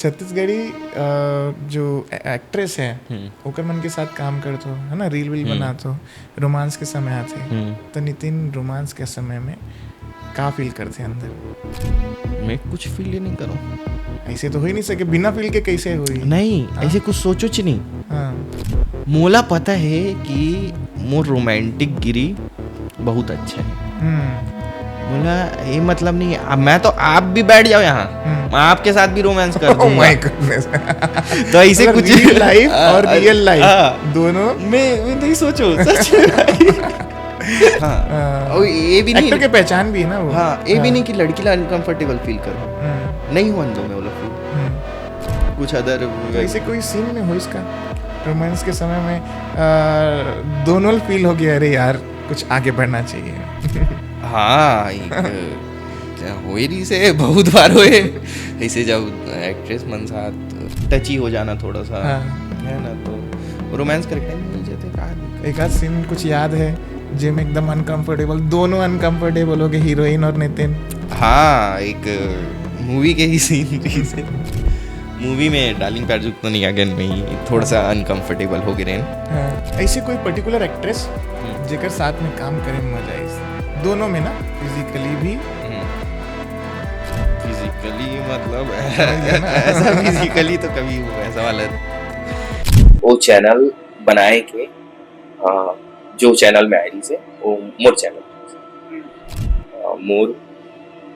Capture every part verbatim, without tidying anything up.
छत्तीसगढ़ी अ, जो एक्ट्रेस है, हम्म। ओकर मन के साथ काम करथो, है ना, रील वील हम्म। बनाथो, रोमांस के समय आथे, हम्म। तो नितिन, रोमांस के समय में का फील करथे अंदर? मैं कुछ फील ही नहीं करूँ। ऐसे तो हो ही नहीं सके, बिना फील के कैसे होई? नहीं, हाँ। ऐसे कुछ सोचो च नहीं। हाँ। मोला पता है कि मोर रोमांटिक गिरी बहुत अच्छा है। हम्म। मोला ये मतलब नहीं है, अब मैं तो आप भी बैठ जाओ यहाँ, हम्म। मैं आपके साथ भी रोमांस कर Oh my दूंगा। goodness। तो ऐसे मतलब कुछ real life हाँ, और हाँ, real life हाँ। दोनों। मैं मैं नहीं सोचो, सच में। हाँ। हाँ। और ये भी नहीं एक्टर के पहचान भी है ना वो। हाँ, ये भी हाँ। नहीं कि लड़की ला अनकंफर्टेबल फील करूँ, हम्म, नहीं होने दो मैं वो फील। हम्म। कुछ अदर तो ऐसे कोई सीन में हो इसका, रोमांस के समय में आ, दोनों फील हो गया, अरे यार, कुछ आगे बढ़ना चाहिए। हाँ, एक, क्या होए रही से बहुत बार होए ऐसे, जब एक्ट्रेस मन साथ टची हो जाना थोड़ा सा, हाँ। है ना, तो रोमांस करे टाइम मिल जाते, कहा दिक्कत? एक आध सीन कुछ याद है जेमे एकदम अनकंफर्टेबल, दोनों अनकंफर्टेबल हो गए, हीरोइन और नितिन? हाँ, एक मूवी के ही सीन रही से। मूवी में डार्लिंग प्यार झुकता नहीं अगेन में ही थोड़ा सा अनकंफर्टेबल हो गए रहन। हाँ, ऐसे कोई पर्टिकुलर एक्ट्रेस जेकर साथ में काम करे में मजा आइस, दोनों में ना, फिजिकली भी। फिजिकली मतलब समझ गया ना? ऐसा फिजिकली तो कभी वो ऐसा वाला वो चैनल बनाए के, अ, जो चैनल में आई रही से, वो मोर चैनल, अ, मोर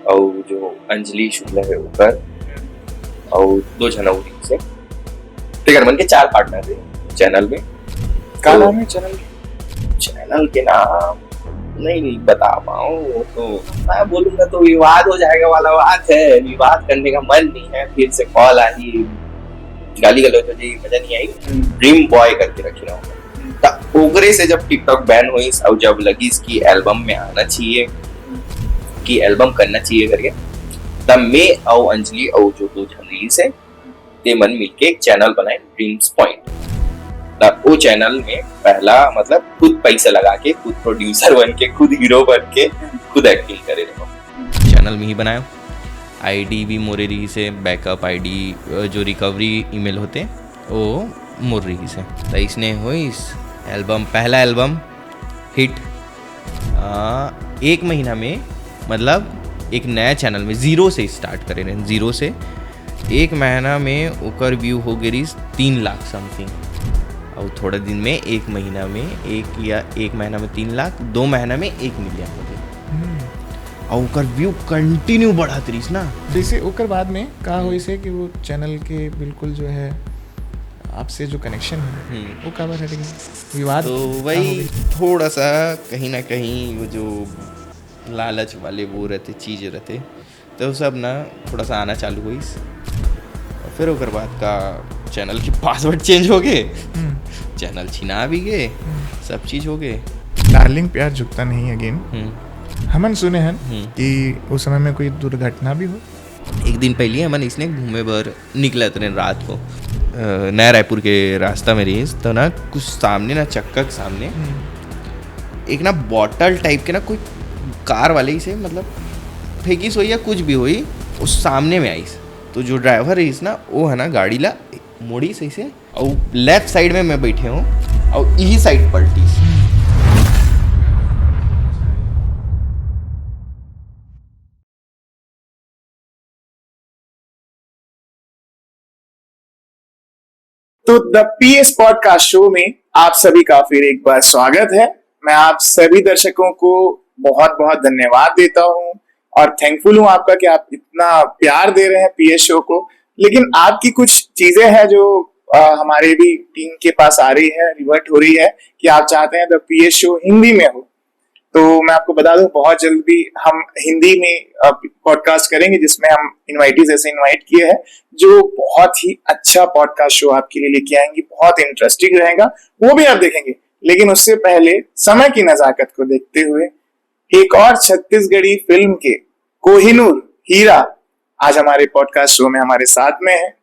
और जो अंजलि शुक्ला है ऊपर और दो झन और रही से, तेकर मन के चार पार्टनर है चैनल में। का तो नाम है चैनल? चैनल के नाम नहीं बता पाऊँ, वो तो मैं बोलूँगा तो विवाद हो जाएगा वाला बात है, विवाद करने का मन नहीं है। फिर से कॉल आई, गाली गलौज हो जाएगी, मजा नहीं आई। ड्रीम बॉय करके रखे रहो। त ओकरे से जब टिकटॉक बैन होइस और जब लगिस कि एल्बम में आना चाहिए, कि एल्बम करना चाहिए करके, तब मैं और अंजलि और जो दो झन रही से, ते मन मिलके एक चैनल बनाए, ड्रीम्स पॉइंट। त वो चैनल में पहला, मतलब, खुद पैसा लगा के, खुद प्रोड्यूसर बन के, खुद हीरो बन के, खुद एक्टिंग करे रहो। चैनल में ही बनायो। आईडी भी मोरे रही से, बैकअप आईडी, अ, जो रिकवरी ईमेल होते, वो मोर रही से। तो इसने होइस एल्बम, पहला एल्बम हिट। अ, एक महीना में, मतलब, एक नया चैनल में जीरो से स्टार्ट करे रहे, जीरो से। एक महीना में ओकर व्यू हो गए रहीस तीन लाख समथिंग। और थोड़ा दिन में, एक महीना में एक, या एक महीना में तीन लाख, दो महीना में एक मिलियन हो गए। हम्म। और ओकर व्यू कंटिन्यू बढ़त रहीस ना। जैसे ओकर बाद में का होइस है कि वो चैनल के बिल्कुल जो है आपसे जो कनेक्शन है, हम्म। वो काबर हट गया? विवाद तो का हो वही गया? थोड़ा सा कहीं ना कहीं वो जो लालच वाले वो रहते, चीज़ें रहते, तो सब ना थोड़ा सा आना चालू होइस। और फिर ओकर बाद का चैनल के पासवर्ड चेंज हो गए, हम्म। चैनल छिना भी गए, सब चीज़ हो गए। डार्लिंग प्यार झुकता नहीं अगेन, हम्म, हमन सुने हन हम्म। कि उस समय में कोई दुर्घटना भी हो। एक दिन पहले हमन इसने घूमे बर निकलत रहे रात को, अ, नया रायपुर के रास्ता में रहीस, तो ना कुछ सामने ना, चक्का के सामने एक ना बॉटल टाइप के ना, कोई कार वाले ही से, मतलब, फेंकिस होई या कुछ भी होई, वो सामने में आइस। तो जो ड्राइवर रहीस ना, वो है ना गाड़ी ला मोड़िस ऐसे, और लेफ्ट साइड में मैं बैठे हूँ और यही साइड पलटीस। तो द पीएस पॉडकास्ट शो में आप सभी का फिर एक बार स्वागत है। मैं आप सभी दर्शकों को बहुत बहुत धन्यवाद देता हूँ और थैंकफुल हूँ आपका कि आप इतना प्यार दे रहे हैं पीएस शो को। लेकिन आपकी कुछ चीजें हैं जो अ, हमारे भी टीम के पास आ रही है, रिवर्ट हो रही है कि आप चाहते हैं द पीएस शो हिंदी में हो। तो मैं आपको बता दूं, बहुत जल्द भी हम हिंदी में पॉडकास्ट करेंगे जिसमें हम इनवाइटीज ऐसे इनवाइट किए हैं जो बहुत ही अच्छा पॉडकास्ट शो आपके लिए लेके आएंगे, बहुत इंटरेस्टिंग रहेगा, वो भी आप देखेंगे। लेकिन उससे पहले समय की नजाकत को देखते हुए एक और छत्तीसगढ़ी फिल्म के कोहिनूर हीरा आज हमारे पॉडकास्ट शो में हमारे साथ में है।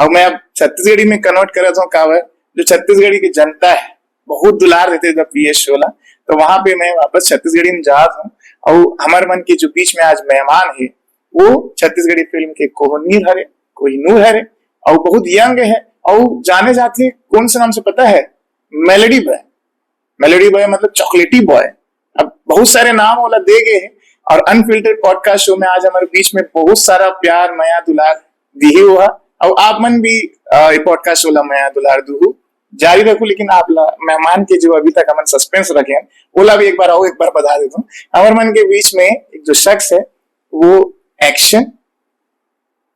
अब मैं अब छत्तीसगढ़ी में कन्वर्ट कर रहा हूँ कावर, जो छत्तीसगढ़ी की जनता है बहुत दुलार देते द पीएस शो ला, तो वहां पे मैं वापस छत्तीसगढ़ी में जा रहा हूँ। और हमारे मन के जो बीच में आज मेहमान है वो छत्तीसगढ़ी फिल्म के कोहिनूर हरे, वही नूर हरे, अउ बहुत यंग है, अउ जाने जाथे कौन से नाम से पता है? मेलोडी बॉय। मेलोडी बॉय मतलब चॉकलेटी बॉय। अब बहुत सारे नाम ओला दे गए हैं, और अनफिल्टर्ड पॉडकास्ट शो में आज हमारे बीच में बहुत सारा प्यार, मया, दुलार दिही हुआ। अब आप मन भी अ, ये पॉडकास्ट शो ला मया दुलार दुहू जारी रखू, लेकिन आप ला मेहमान के जो अभी तक हमन सस्पेंस रखे हैं, ओला भी एक बार आओ, एक बार बता देता हूँ। हमर मन के बीच में एक जो शख्स है, वो एक्शन,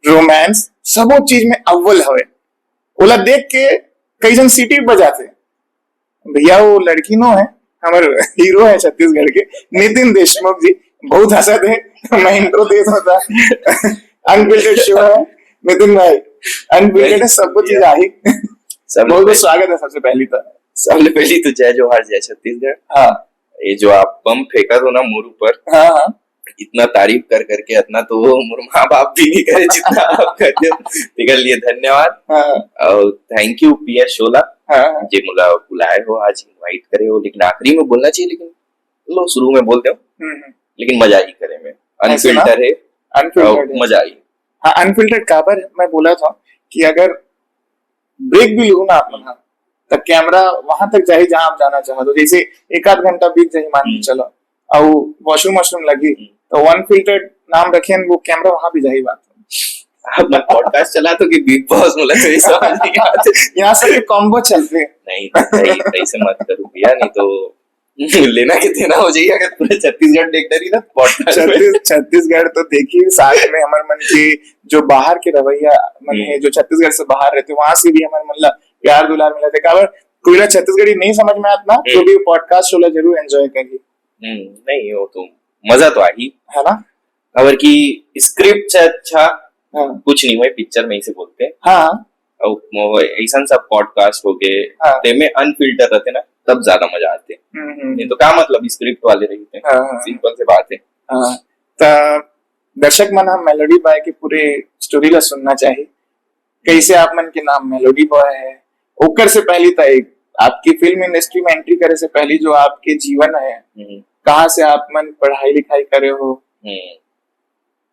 रोमांस, सबो चीज में अव्वल हवे। ओला देख के कई जन सीटी बजाथे। भैया, वो लड़की नो है, हमर हीरो है छत्तीसगढ़ के, नितिन देशमुख जी। बहुत हंसत है, मैं इंट्रो दे देता। अनफिल्टर्ड शो है नितिन भाई, अनफिल्टर्ड है, सब चीज आही। सब बहुत बहुत स्वागत है सबसे पहली तो। सबले पहली तो जय जोहार, जय छत्तीसगढ़। हाँ। ये जो आप बम फेंकत हो ना मोर ऊपर, हाँ, हाँ। इतना तारीफ कर करके इतना तो मोर माँ बाप भी नहीं करे जितना आप करते हो। तेकर लिए धन्यवाद। हाँ। और थैंक यू पीएस शोला, हाँ, हाँ। जे मोला बुलाए हो, आज इनवाइट करे हो, लेकिन आखिरी में बोलना चाहिए, लेकिन लो शुरू में बोल दो। हम्म, हम्म। लेकिन मजा ही करे में, ऐसे ना? अनफिल्टर है, अनफिल्टर्ड और है। मजा ही। हाँ, अनफिल्टर्ड काबर मैं बोला था कि अगर ब्रेक भी लूँ ना आप मन ह, त कैमरा वहां तक जाही जहां आप जाना चाहत हो। जैसे एक आध घंटा बीत जाही, मान के हम्म। चलो, अउ वॉशरूम वॉशरूम लगी, हम्म। तो अनफिल्टर्ड नाम रखेन, वो कैमरा वहां भी जाही बात। अब मैं पॉडकास्ट चला तो कि बिग बॉस बोला तो ये समझ नहीं आते। यहाँ से कॉम्बो चलते हैं। नहीं, नहीं, ऐसे मत करो भैया, नहीं तो लेना के देना हो जाइए अगर पूरे छत्तीसगढ़ देख डरी ना पॉडकास्ट में। छत्तीस-, छत्तीसगढ़ तो देखिए, साथ में हमर मन के जो बाहर के रवैया मन हम्म। है, जो छत्तीसगढ़ से बाहर रहते, वहां से भी हमर मन ला प्यार दुलार मिलत है। काबर कोई ला छत्तीसगढ़ी नहीं समझ में आत ना, तो हम्म। भी पॉडकास्ट शो ला जरूर एंजॉय करिए। हम्म, नहीं, वो तो मजा तो आही। है ना? काबर कि स्क्रिप्ट से अच्छा हाँ। कुछ नहीं हुआ, पिक्चर में इसे बोलते हैं। हाँ। और वो ऐसन सब पॉडकास्ट हो गए, हाँ। तेमे अनफिल्टर रहते ना, तब ज्यादा मजा आते। हम्म, हम्म, नहीं तो हम्म। क्या मतलब, स्क्रिप्ट वाले रहते हैं, हाँ, हाँ, हाँ। सिंपल से बात है। हाँ। त दर्शक मन हम मेलोडी बॉय के पूरे स्टोरी ला सुनना चाहिए, कैसे आप मन के नाम मेलोडी बॉय है, ओकर से पहली त एक आपकी फिल्म इंडस्ट्री में एंट्री करे से पहली जो आपके जीवन है, हम्म। कहाँ से आप मन पढ़ाई लिखाई करे हो, हम्म।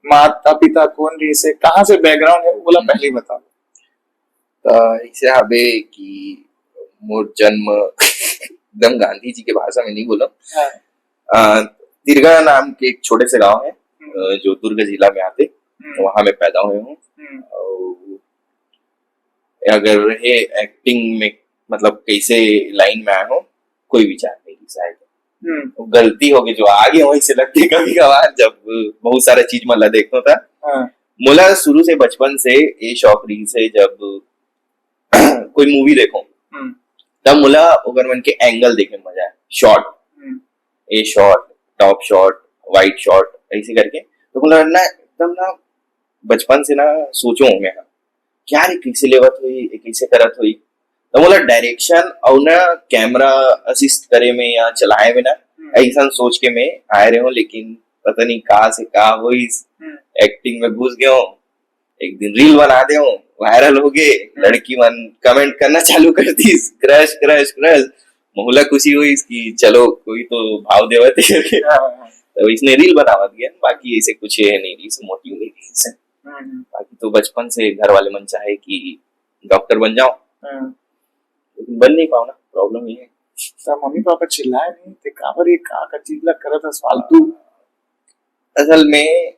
माता पिता कौन रहिसे, कहाँ से बैकग्राउंड है, ओला हम्म। पहले बताओ। त ऐसे हवे कि मोर जन्म एकदम गांधी जी के भाषा में नहीं बोलो। हाँ। अ, तिरगा नाम के एक छोटे से गांव है, हम्म। अ, जो दुर्ग जिला में आते, हम्म। वहां मैं पैदा हुए हूँ। हम्म। और अगर रहे एक्टिंग में, मतलब कैसे लाइन में आए हो, कोई विचार नहीं शायद। हम्म। वो गलती हो गई जो आगे वहीं से लगते कभी कभार, जब बहुत सारा चीज मन ला देखता था। हाँ। मोला शुरू से, बचपन से ये शौक रहिसे, जब कोई मूवी देखो, हम्म। तब मोला ओकर मन के एंगल देखे में मजा आए, शॉट, हम्म। ए shot, top shot, wide shot, ऐसे करके। तो मोला ना एकदम ना बचपन से ना सोचो मैं, क्या रे, कैसे लेवत हुई, ये कैसे करत हुई। तो मोला डायरेक्शन और ना कैमरा असिस्ट करे में या चलाए में ना, हम्म। ऐसा सोच के मैं आए रहे हूँ, लेकिन पता नहीं कहाँ से कहाँ हुई, हम्म। एक्टिंग में घुस गया हूँ। एक दिन रील बना दे हूँ, वायरल हो गए, हम्म। लड़की मन कमेंट करना चालू कर दी, "क्रश, क्रश, क्रश।" मोला खुशी हुई कि चलो कोई तो भाव देवत है करके। हाँ, हाँ, हाँ। तो इसने रील बनावत गया, बाकी ऐसे कुछ है नहीं, इसे मोटिव नहीं दी इसे। हम्म, हम्म। बाकी तो बचपन से घर वाले मन चाहे कि डॉक्टर बन जाओ, हम्म। लेकिन बन नहीं पाओ ना, प्रॉब्लम ये है। तो मम्मी पापा चिल्लाए नहीं थे, "काबर ये का, का चीज ला करत हस फालतू?" असल में,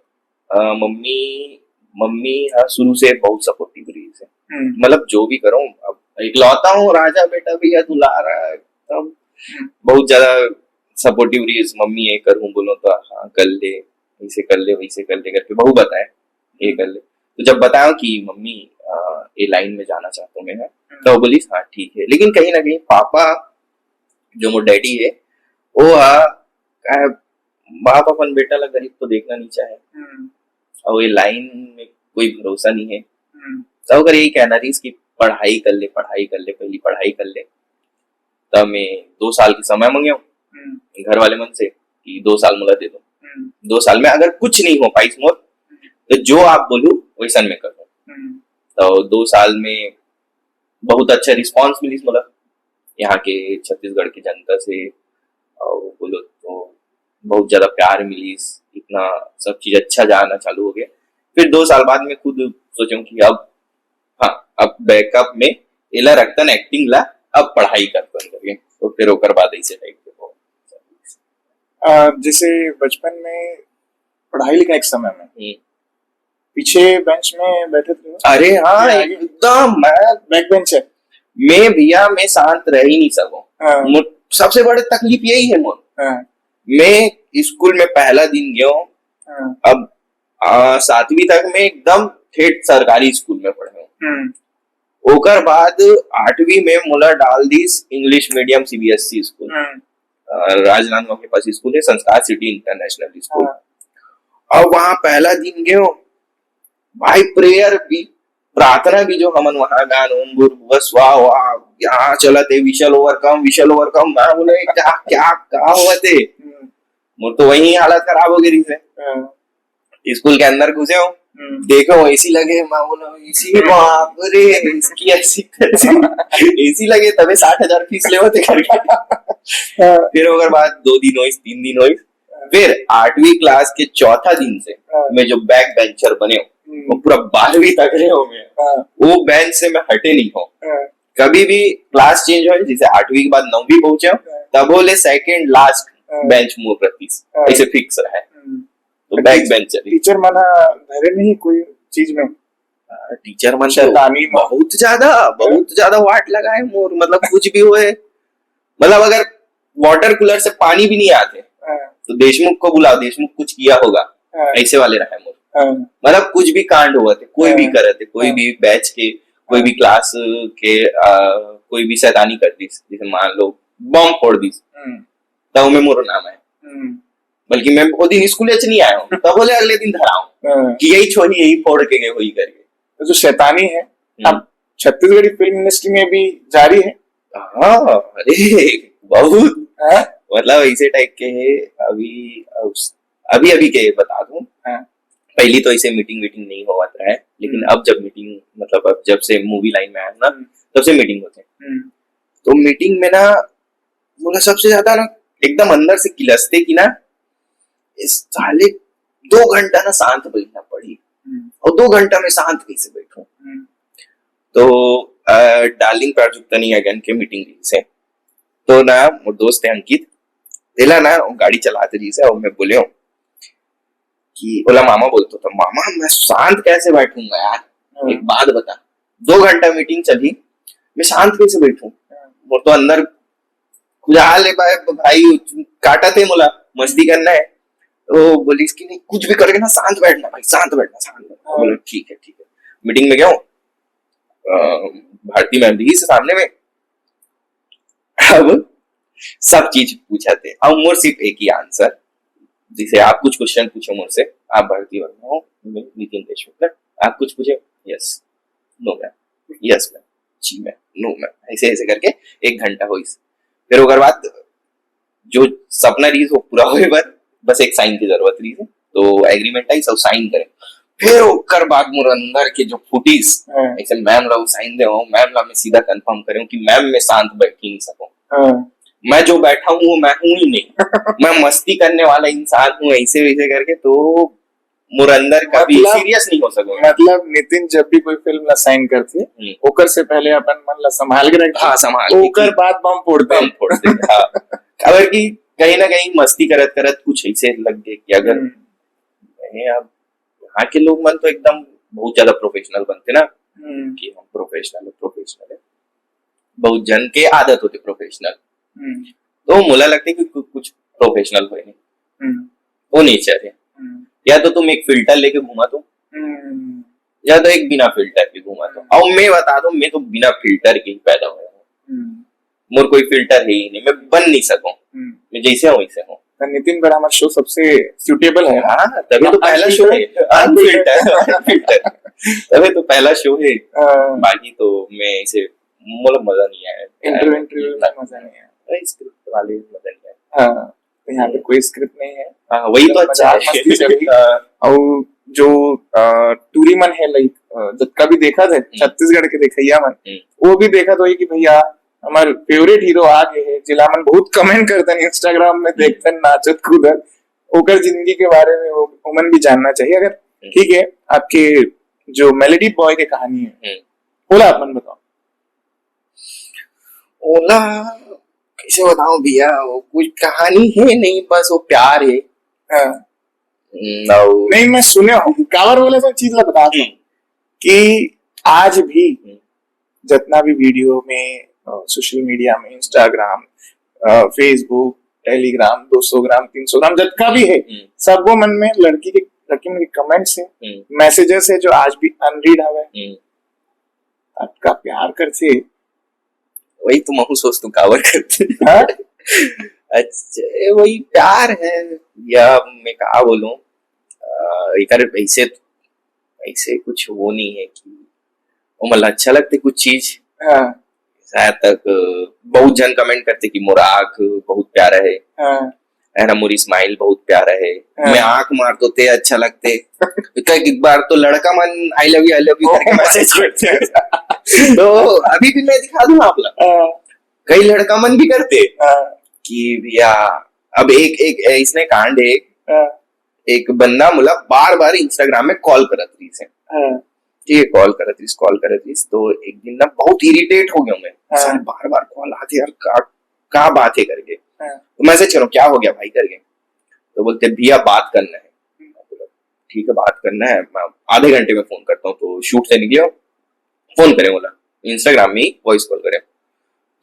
अ, मम्मी, मम्मी हा शुरू से बहुत सपोर्टिव रही है। हम्म। मतलब जो भी करो, अब इकलौता हूँ राजा बेटा भैया दुलारा, एकदम हम्म। बहुत ज्यादा सपोर्टिव रही है मम्मी। ये करूँ बोलो तो हाँ कर ले, ऐसे कर ले, वैसे कर ले करके बहुत बताए, ये कर ले। तो जब बताया कि मम्मी, अ, ये लाइन में जाना चाहता हूँ मैं, हम्म। तो वो बोली हाँ ठीक है। लेकिन कहीं ना कहीं पापा, जो मोर डैडी है, वो हा, का है, बाप अपन बेटा ला गरीब तो देखना नहीं चाहे। हम्म। और ये लाइन में कोई भरोसा नहीं है। हम्म। तो अगर यही कहना रहीस कि पढ़ाई कर ले, पढ़ाई कर ले, पहली पढ़ाई कर ले, तब मैं दो साल की समय मांगे हूँ हम्म। घर वाले मन से कि दो साल मोला दे दो। हम्म। दो साल में अगर कुछ नहीं हो पाइस मोर, हम्म। तो जो आप बोलू वैसन मैं करूँ। हम्म। तो दो साल में बहुत अच्छा रिस्पॉन्स मिलिस मोला यहाँ के छत्तीसगढ़ की जनता से, और बोलो तो बहुत ज्यादा प्यार मिलिस, इतना सब चीज अच्छा जाना चालू हो गया। फिर दो साल बाद में खुद सोचेंव कि अब, हाँ, अब बैकअप में एला रखतन एक्टिंग ला, अब पढ़ाई करतन करके। तो फिर ओकर बाद ऐसे टाइप के हो। आ, जैसे बचपन में पढ़ाई लिखाई के समय में हम्म। पीछे बेंच में बैठे थे? अरे हाँ, ये आगे? एकदम। मैं बैक बेंच है? मैं भैया, मैं शांत रह ही नहीं सकूं। हाँ, मोर सबसे बड़े तकलीफ यही है मोर। हाँ, मैं स्कूल में पहला दिन गयो, हाँ, अब आ, सातवीं तक मैं एकदम ठेठ सरकारी स्कूल में पढ़े हूँ। हम्म, ओकर बाद आठवीं में मोला डाल दिस इंग्लिश मीडियम सीबीएसई स्कूल, हम्म, अ, राजनांदगांव के पास स्कूल है, संस्कार सिटी इंटरनेशनल स्कूल। हाँ। और वहां पहला दिन गयो भाई, प्रेयर भी, प्रार्थना भी, जो हमन वहां गान ओम भूर्भुवः स्वाहा, यहाँ चलत है, we shall overcome, we shall overcome। मैं बोले, "क्या, क्या, क्या होवत है?" हम्म, मोर तो वही हालत खराब हो गई थी। हाँ, स्कूल के अंदर घुसे हो, हम्म, देखो एसी लगे, मैं बोला, "एसी, बाप रे, इसकी ऐसी कैसी एसी लगे, तबे साठ हजार फीस ले होते करके।" हाँ, फिर ओकर बाद दो दिन होइस, तीन दिन होइस, फिर आठवीं क्लास के चौथा दिन से हाँ, मैं जो बैक बेंचर बने हूँ, वो हम्म, पूरा बारहवीं तक रहे हूँ मैं। हाँ, वो बेंच से मैं हटे नहीं हूँ। हाँ, कभी भी क्लास चेंज हो, जैसे आठवीं के बाद नौवीं पहुंचे हो, तब वो ले सेकंड लास्ट हाँ, बेंच मोर रहतीस, हाँ। ऐसे फिक्स रहे। हम्म। तो बैक बेंचर ही। टीचर मन ह धरे नहीं कोई चीज में? टीचर मन तो शैतानी में। बहुत ज्यादा, बहुत ज्यादा वाट लगाए मोर, मतलब कुछ भी होए, मतलब अगर वाटर कूलर से पानी भी नहीं आते हाँ, तो देशमुख को बुलाओ, देशमुख कुछ किया होगा, हाँ, ऐसे वाले रहे मोर। हाँ, मतलब कुछ भी कांड हुआ थे, कोई भी हाँ। करे थे, कोई हाँ। भी बैच के, कोई भी क्लास के, आ, कोई भी शैतानी कर दी, जैसे मान लो बम फोड़ दी, हम्म, तब में मोर नाम है। हम्म, बल्कि मैं वो दिन स्कूल च नहीं आया हूँ, तब बोले अगले दिन धराऊं हाँ, कि यही छोरी यही फोड़ के गए, वही करके। तो जो शैतानी है, हम्म। अब छत्तीसगढ़ी फिल्म इंडस्ट्री में भी जारी है। हाँ, अरे बहुत, हाँ? मतलब ऐसे टाइप के है। अभी, अभी अभी के बता दूं, हाँ। पहली तो ऐसे मीटिंग वीटिंग नहीं होवत रहा है, लेकिन हम्म। अब जब मीटिंग, मतलब अब जब से मूवी लाइन में आया ना, हम्म। तब से मीटिंग होते हैं। हम्म, तो मीटिंग में ना, मुझे सबसे ज्यादा ना एकदम अंदर से किलसते कि ना, इस साले दो घंटा ना शांत बैठना पड़ी, हम्म, और दो घंटा में शांत कैसे बैठूं। हम्म, तो डार्लिंग प्राजक्ता नहीं अगेन के मीटिंग रही से, तो ना मोर दोस्त है अंकित, तेला ना वो गाड़ी चलाते रही से, और मैं बोले हूँ कि ओला मामा बोलता था, "मामा, मैं शांत कैसे बैठूंगा यार, हाँ। एक बात बता, दो घंटा मीटिंग चली, मैं शांत कैसे बैठूं?" मोर तो अंदर खुजा ले भाई, भाई काटा थे मोला, मस्ती करना है। तो बोलिस कि नहीं, कुछ भी करके ना शांत बैठना भाई, शांत बैठना, शांत बैठना। हाँ। बोले, "ठीक है, ठीक है।" मीटिंग में गया हूँ, अ, भारती मैम रही से सामने में। अब सब चीज पूछा थे, अब मोर सिर्फ एक ही आंसर, जैसे आप कुछ क्वेश्चन पूछो मुझसे, आप भारती वर्मा हो, मैं नितिन देशमुख ना, आप कुछ पूछे, "यस, नो मैम, यस मैम, जी मैम, नो मैम", ऐसे ऐसे करके एक घंटा होइस। फिर ओकर बाद जो सपना रही वो पूरा होए बर बस एक साइन की जरूरत रही है, तो एग्रीमेंट आई, सब साइन करे। फिर ओकर बाद मोर अंदर के जो फुटिस, हाँ, ऐसे मैम ला साइन दे, मैम ला मैं सीधा कंफर्म करे कि मैम, मैं शांत बैठ ही नहीं सकूं, हाँ, मैं जो बैठा हूँ वो मैं हूँ ही नहीं, मैं मस्ती करने वाला इंसान हूँ, ऐसे वैसे करके। तो मोर अंदर कभी मतलब सीरियस नहीं हो सकूं। मतलब नितिन जब भी कोई फिल्म ला साइन करथे, हम्म। ओकर से पहले अपन मन ला संभाल के रखथे। हाँ, संभाल के। ओकर बाद बम फोड़थे। बम फोड़ देथे, हाँ। अगर कि कहीं ना कहीं मस्ती करत करत कुछ ऐसे लग गए कि अगर हम्म, नहीं, अब यहाँ के लोग मन तो एकदम बहुत ज्यादा प्रोफेशनल बनते ना, हम्म, कि हम प्रोफेशनल है, प्रोफेशनल है, बहुत जन के आदत होती प्रोफेशनल। हम्म, तो मोला लगता है कि कु-, कुछ प्रोफेशनल होए नहीं, हम्म, वो नेचर है। हम्म, या तो तुम एक फिल्टर लेके घुमा दो, हम्म, या तो एक बिना फिल्टर के घुमा दो। और मैं बता दूं, मैं तो बिना फिल्टर के ही पैदा हुआ हूँ। हम्म, मोर कोई फिल्टर है ही नहीं, मैं बन नहीं सकूं, हम्म। मैं जैसे हूँ वैसे हूँ। तो नितिन बर हमर शो सबसे सूटेबल है। हाँ, तभी तो पहला शो है, अनफिल्टर, अनफिल्टर। तभी तो पहला शो है। अ, बाकी तो मैं इसे, मतलब, मजा नहीं आया। इंटरव्यू, इंटरव्यू में मजा नहीं आया। अरे, स्क्रिप्ट वाले मजा नहीं आया। हाँ, तो यहाँ पे कोई स्क्रिप्ट नहीं है। हाँ, वही तो अच्छा मजाक है। मस्ती चल रही। हाँ, और जो अ, टूरी मन है, लाइक, अ, जतका भी देखा थे छत्तीसगढ़ के देखैया मन, हम्म। वो भी देखा तो कि भैया हमार फेवरेट हीरो आ गए हैं, जिला मन बहुत कमेंट करते हैं, इंस्टाग्राम में देखते हैं नाचत कूदत, ओकर जिंदगी के बारे में वो, ओमन भी जानना चाहिए। अगर ठीक है, आपके जो मेलोडी बॉय के कहानी है, हम्म। ओला अपन बताओ। ओला कैसे बताऊं भैया, वो कुछ कहानी है नहीं, बस वो प्यार है। हाँ। हम्म, और नहीं, मैं सुने हूँ, काबर बोले तो चीज ला बता दूं कि आज भी जितना भी वीडियो में, सोशल मीडिया में, इंस्टाग्राम, फेसबुक, टेलीग्राम, दो सौ ग्राम, तीन सौ ग्राम, जितना भी है, हम्म, सब वो मन में लड़की के, लड़की मन के कमेंट्स है, हम्म, मैसेजेस है जो आज भी अनरीड हवे। हम्म। अतका प्यार करथे। वही तो महू सोचथों काबर करथे। हाँ? अच्छा, ये वही प्यार है या मैं का बोलूं, अ, एकर ऐसे, ऐसे कुछ वो नहीं है कि वो मतलब अच्छा लगथे कुछ चीज। हाँ। शायद तक, अ, बहुत झन कमेंट करथे कि मोर आँख बहुत प्यारा है, हाँ। है ना, मोर स्माइल बहुत प्यारा है, हाँ। मैं आँख मारथों ते अच्छा लगथे। तो एक बार तो लड़का मन "I love you, I love you" करके मैसेज करथे। तो अभी भी मैं दिखा दूं आप ला, हाँ। कई लड़का मन भी करथे हाँ। कि भैया, अब एक, एक इसने कांड है, हाँ। एक बंदा मोला बार बार इंस्टाग्राम में कॉल करत रहिस हे, हाँ। ठीक है, कॉल करत रहिस, कॉल करत रहिस, तो एक दिन ना बहुत इरिटेट हो गया मैं, हाँ। "सर, बार बार कॉल आथे यार, का, का बात है?" करके। हाँ। तो मैसेज करूँ, "क्या हो गया भाई?" करके। तो बोलते, "भैया, बात करना है।" मैं बोला, "ठीक है, बात करना है, मैं आधे घंटे में फोन करता हूँ।" तो शूट से निकले, फोन करे बोला, इंस्टाग्राम में ही वॉइस कॉल करे,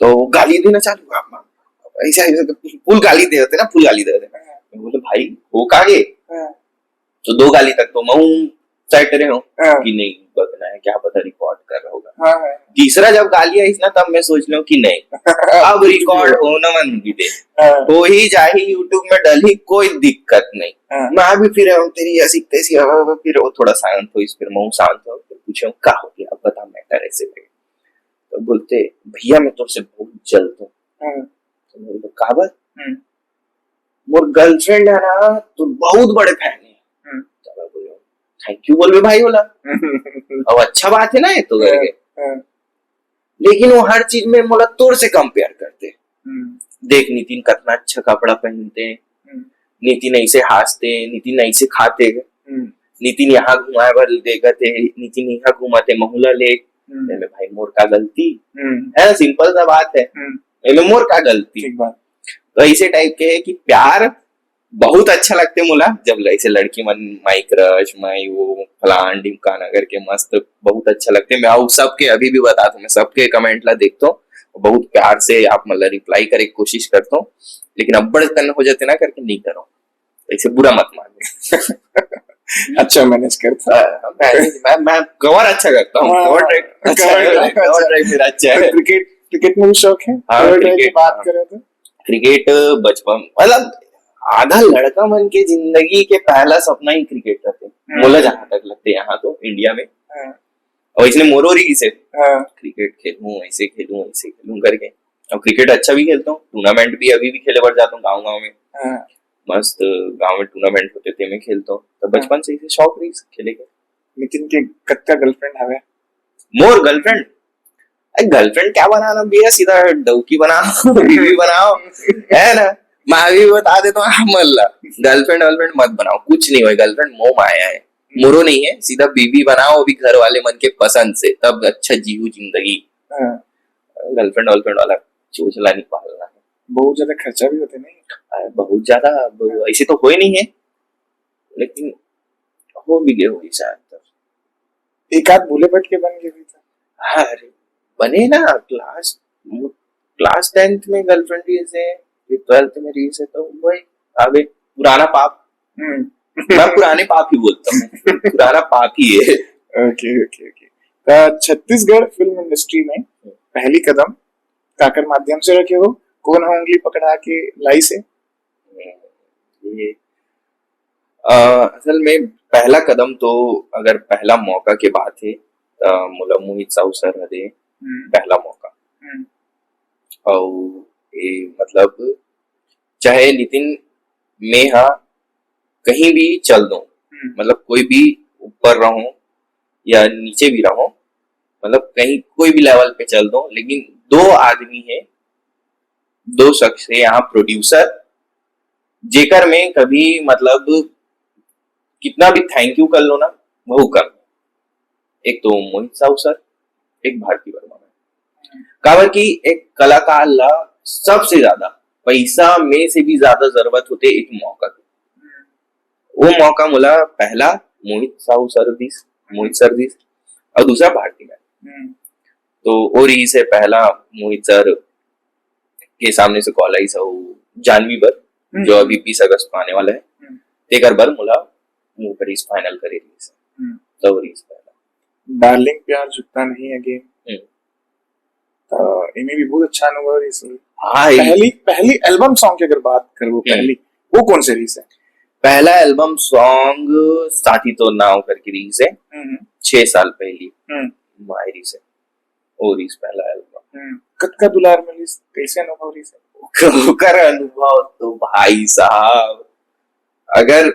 तो गाली देना चालू हुआ। ऐसा, ऐसा फुल गाली दे देते ना, फुल गाली दे देते। मैं बोला, "भाई, हो का गे?" हाँ। तो दो गाली तक तो मैं साइड करे हूँ हाँ। कि नहीं बकना है, क्या पता रिकॉर्ड कर रहा होगा। हाँ, हाँ। तीसरा जब गाली आई ना, तब मैं सोच लूँ कि नहीं, अब रिकॉर्ड होना मन भी दे, हाँ। हो ही जाही, YouTube में डलही, कोई दिक्कत नहीं। हाँ। मैं भी फिर, "हम तेरी ऐसी तैसी", हाँ, फिर वो थोड़ा शांत होइस, फिर मैं शांत हूँ, फिर पूछे हूँ, "का हो गया, अब बता, मैटर ऐसे लगे।" तो बोलते, "भैया, मैं तुमसे बहुत जलता हूँ।" हाँ। तो मैं बोला, "काबर?" हम्म। "मोर गर्लफ्रेंड है ना, तो बहुत बड़े फैन है।" हम्म। तो मैं बोला, "थैंक यू बोलबे भाई" बोला, "अब अच्छा बात है ना ये तो" करके। हाँ। "लेकिन वो हर चीज में मोला तोर से कंपेयर करते। हम्म। देख नितिन कितना अच्छा कपड़ा पहनते, हम्म। नितिन ऐसे हंसते, नितिन ऐसे खाते, हम्म। नितिन यहाँ घुमाए बर लेगत है, नितिन यहाँ घुमाते, महू ला ले।" हम्म। मैं, "भाई, मोर का गलती?" हम्म। है ना, सिंपल सा बात है। हम्म। मैं, "मोर का गलती?" ठीक बात। तो ऐसे टाइप के है कि प्यार बहुत अच्छा लगते मोला, जब ऐसे लड़की मन, "माई क्रश, माई वो, फलान ढिमकाना" करके मस्त, बहुत अच्छा लगते। मैं आऊ सबके, अभी भी बता दूं, मैं सबके कमेंट ला देखता हूँ, बहुत प्यार से आप मन ला रिप्लाई करे के कोशिश करता हूँ, लेकिन अब्बड़ कन हो जाते ना करके नहीं करो, ऐसे बुरा मत मानो। अच्छा मैनेज करता। हाँ, मैं, मैं, मैं कवर अच्छा करता हूँ, हाँ, कवर ड्राइव अच्छा कवर है, ड्राइव कवर अच्छा ड्राइव मेरा अच्छा तो है। क्रिकेट, क्रिकेट में भी शौक है? हाँ, कवर ड्राइव की क्रिकेट, बात हाँ। करें तो? क्रिकेट बचपन, मतलब आधा लड़का मन के जिंदगी के पहला सपना ही क्रिकेट रहते, हम्म। मोला जहाँ तक लगते यहाँ तो इंडिया में। हाँ। और इसने मोरो रही से हाँ। क्रिकेट खेलूं, ऐसे खेलूं, ऐसे खेलूं करके। और क्रिकेट अच्छा भी खेलता हूँ, टूर्नामेंट भी अभी भी खेले बर जाता हूँ गाँव गाँव में। हाँ। मस्त गाँव में टूर्नामेंट होते थे, मैं खेलता हूँ। तो बचपन से इसे शौक रही खेले के। नितिन के कतका गर्लफ्रेंड हवे? मोर गर्लफ्रेंड, अरे गर्लफ्रेंड क्या बनाना भैया, सीधा डौकी बनाओ, बीवी बनाओ, है ना? मैं अभी बता देता हूँ आप मन ला, गर्लफ्रेंड वर्लफ्रेंड मत बनाओ, कुछ नहीं होय, गर्लफ्रेंड मोह माया है, मोरो नहीं है, सीधा बीवी बनाओ अभी घर वाले मन के पसंद से, तब अच्छा जीहू जिंदगी। हाँ। गर्लफ्रेंड वर्लफ्रेंड वाला चोचला नहीं पालना है। बहुत ज्यादा खर्चा भी होते नहीं? अरे बहुत ज्यादा, अब ऐसे तो होय नहीं है, लेकिन हो भी गए होगी शायद। एक आध भूले भटके बन गए भी था। अरे बने ना, क्लास, क्लास टेंथ में गर्लफ्रेंड रही से, फिर ट्वेल्थ में रही से, तो वही आगे पुराना पाप। हम्म। मैं पुराने पाप ही बोलता हूँ, पुराना पाप ही है। ओके, ओके, ओके। तो छत्तीसगढ़ फिल्म इंडस्ट्री में पहली कदम काकर माध्यम से रखे हो? कौन हो उंगली पकड़ा के लाई से? ये, अ, असल में पहला कदम तो, अगर पहला मौका के बात है, त मोला मोहित साहू सर ह दे हम्म। पहला मौका। हम्म। और ये मतलब, चाहे नितिन, मैं हा कहीं भी चल दूं, हम्म। मतलब कोई भी ऊपर रहूं या नीचे भी रहूं, मतलब कहीं कोई भी लेवल पे चल दूं, लेकिन दो आदमी है, दो शख्स है यहाँ प्रोड्यूसर, जेकर में कभी मतलब कितना भी थैंक यू कर लो ना, वो कर लो। एक तो मोहित साहू सर, एक भारती वर्मा मैम। काबर कि एक कलाकार ला सबसे ज्यादा, पैसा में से भी ज्यादा जरूरत होथे एक मौका के। वो मौका मोला पहला मोहित साहू सर दिस, मोहित सर दिस, और दूसरा भारती मैम। हम्म, तो वो रहिस हे पहला मोहित सर के सामने से कॉल आइस, वो जानवी बर, हम्म, जो अभी बीस अगस्त को आने वाला है, हम्म। तेकर बर मोला वो करिस, फाइनल करे रहिस। हम्म। तो वो रहिस पहला। डार्लिंग प्यार झुकता नहीं अगेन। हम्म। तो इन्हें भी बहुत अच्छा अनुभव रहिस। हाँ, ये पहली पहली एल्बम सॉन्ग की अगर बात करबो, हम्म। पहली वो कौन से रहिस हे? पहला एल्बम सॉन्ग साथी तो नाव करके रहिस हे, हम्म, छह साल पहली हम्म, माय रहिस हे, वो रहिस पहला एल्बम। हम्म। कतका दुलार मिलिस, कैसे अनुभव रहिस हे? ओकर अनुभव तो भाई साहब, अगर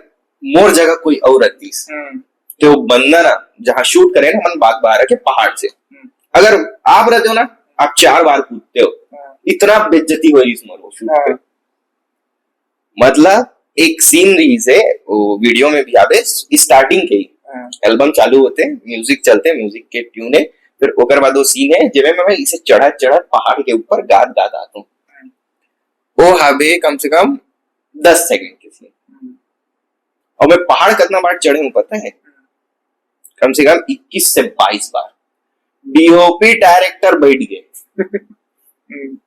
मोर जगह कोई और रहतीस, हम्म, तो बंदा ना, जहाँ शूट करे ना, हमन बागबाहरा के पहाड़ से, हम्म। अगर आप रहते हो ना, आप चार बार कूदते हो, हाँ, इतना बेइज्जती हो रहिस मोर वो शूट पे। हाँ, मतलब एक सीन रहिस हे, वो वीडियो में भी आबे, स्टार्टिंग के ही हाँ, एल्बम चालू होथे, म्यूजिक चलथे, म्यूजिक के ट्यून हे, फिर ओकर बाद वो सीन हे जेमे मैं इसे चढ़त चढ़त पहाड़ के ऊपर गात गात आत हूँ। वो हाबे कम से कम दस सेकंड के सीन। हम्म, और मैं पहाड़ कितना बार चढ़े हूँ पता है? कम से कम इक्कीस से बाईस बार। डीओपी डायरेक्टर बैठ गए, हम्म,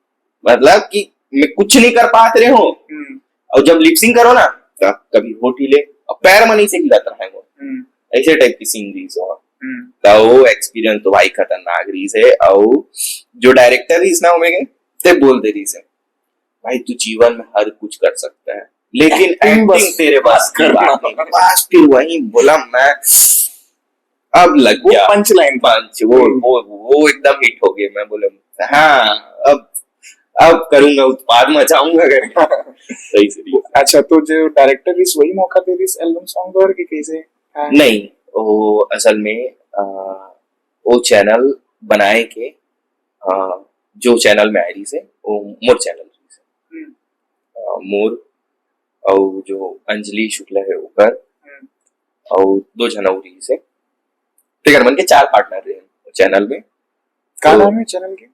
मतलब कि मैं कुछ नहीं कर पात रहे हूँ। हम्म, और जब लिपसिंग करो ना, तो कभी होठ हिले और पैर मन से हिलत रहे वो, हम्म, ऐसे टाइप की सीन रहिस हो। हम्म, तो वो एक्सपीरियंस तो भाई खतरनाक रहिस हे। और जो डायरेक्टर रहिस ना, ओमे के ते बोल दे रहिस हे, भाई तू जीवन में हर कुछ कर सकता है, लेकिन Acting बस एक्टिंग तेरे बस की करना। बात नहीं। बस फिर वही बोला मैं, अब लग वो गया पंच लाइन। पंच, वो वो वो एकदम हिट हो गए। मैं बोले हाँ, अब अब करूंगा, उत्पाद मचाऊंगा करके। सही से रहिस। अच्छा, तो जो डायरेक्टर रहिस वही मौका दे रहिस एल्बम सॉन्ग बर कि कैसे? हाँ। नहीं, वो असल में अ, वो चैनल बनाए के, अ, जो चैनल में आए रहिस हे, वो मोर चैनल रहिस हे। हम्म, अ, मोर और जो अंजलि शुक्ला है ओकर, हम्म। और दो झन और रहिस हे। तेकर मन के चार पार्टनर रहे चैनल में। का तो नाम है चैनल के?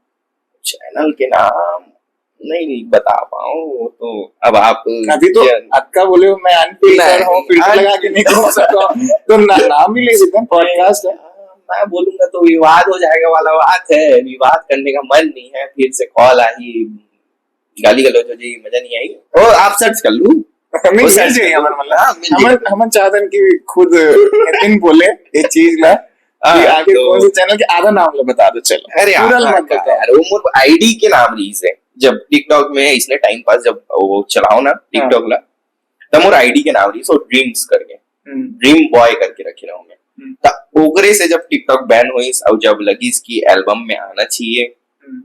चैनल के नाम नहीं बता पाऊँ, वो तो अब आप अभी तो जन- अतका बोले हो, मैं अनफिल्टर नहीं, हूँ, फिल्टर अन- लगा के नहीं बोल सकता हूँ। तो ना, नाम ही ले देते हैं, पॉडकास्ट है। मैं बोलूंगा तो विवाद हो जाएगा वाला बात है, विवाद करने का मन नहीं है, फिर से कॉल आई, गाली गलौज हो जाएगी, मजा नहीं आएगी। और आप सर्च कर लू, नहीं, वो मिल सर्च जाइए कर लू। हमारे मतलब। हाँ, मिल हमारे जाएगी। हमारे चाहतन कि खुद नितिन बोले ये चीज ला कि हाँ, आगे तो- कौन से चैनल के, आधा नाम ला बता दो, चलो। अरे पूरा हाँ, मत हाँ, बताओ। यार, वो मोर आईडी के नाम रहिस हे। जब टिकटॉक में इसने टाइम पास जब वो चलाओ ना टिकटॉक ला, तब मोर आईडी के नाम रहिस हे ड्रीम्स करके, हम्म, ड्रीम बॉय करके रखे रहो मैं। हम्म। तब ओकरे से जब टिकटॉक बैन होइस और जब लगिस कि एल्बम में आना चाहिए, हम्म,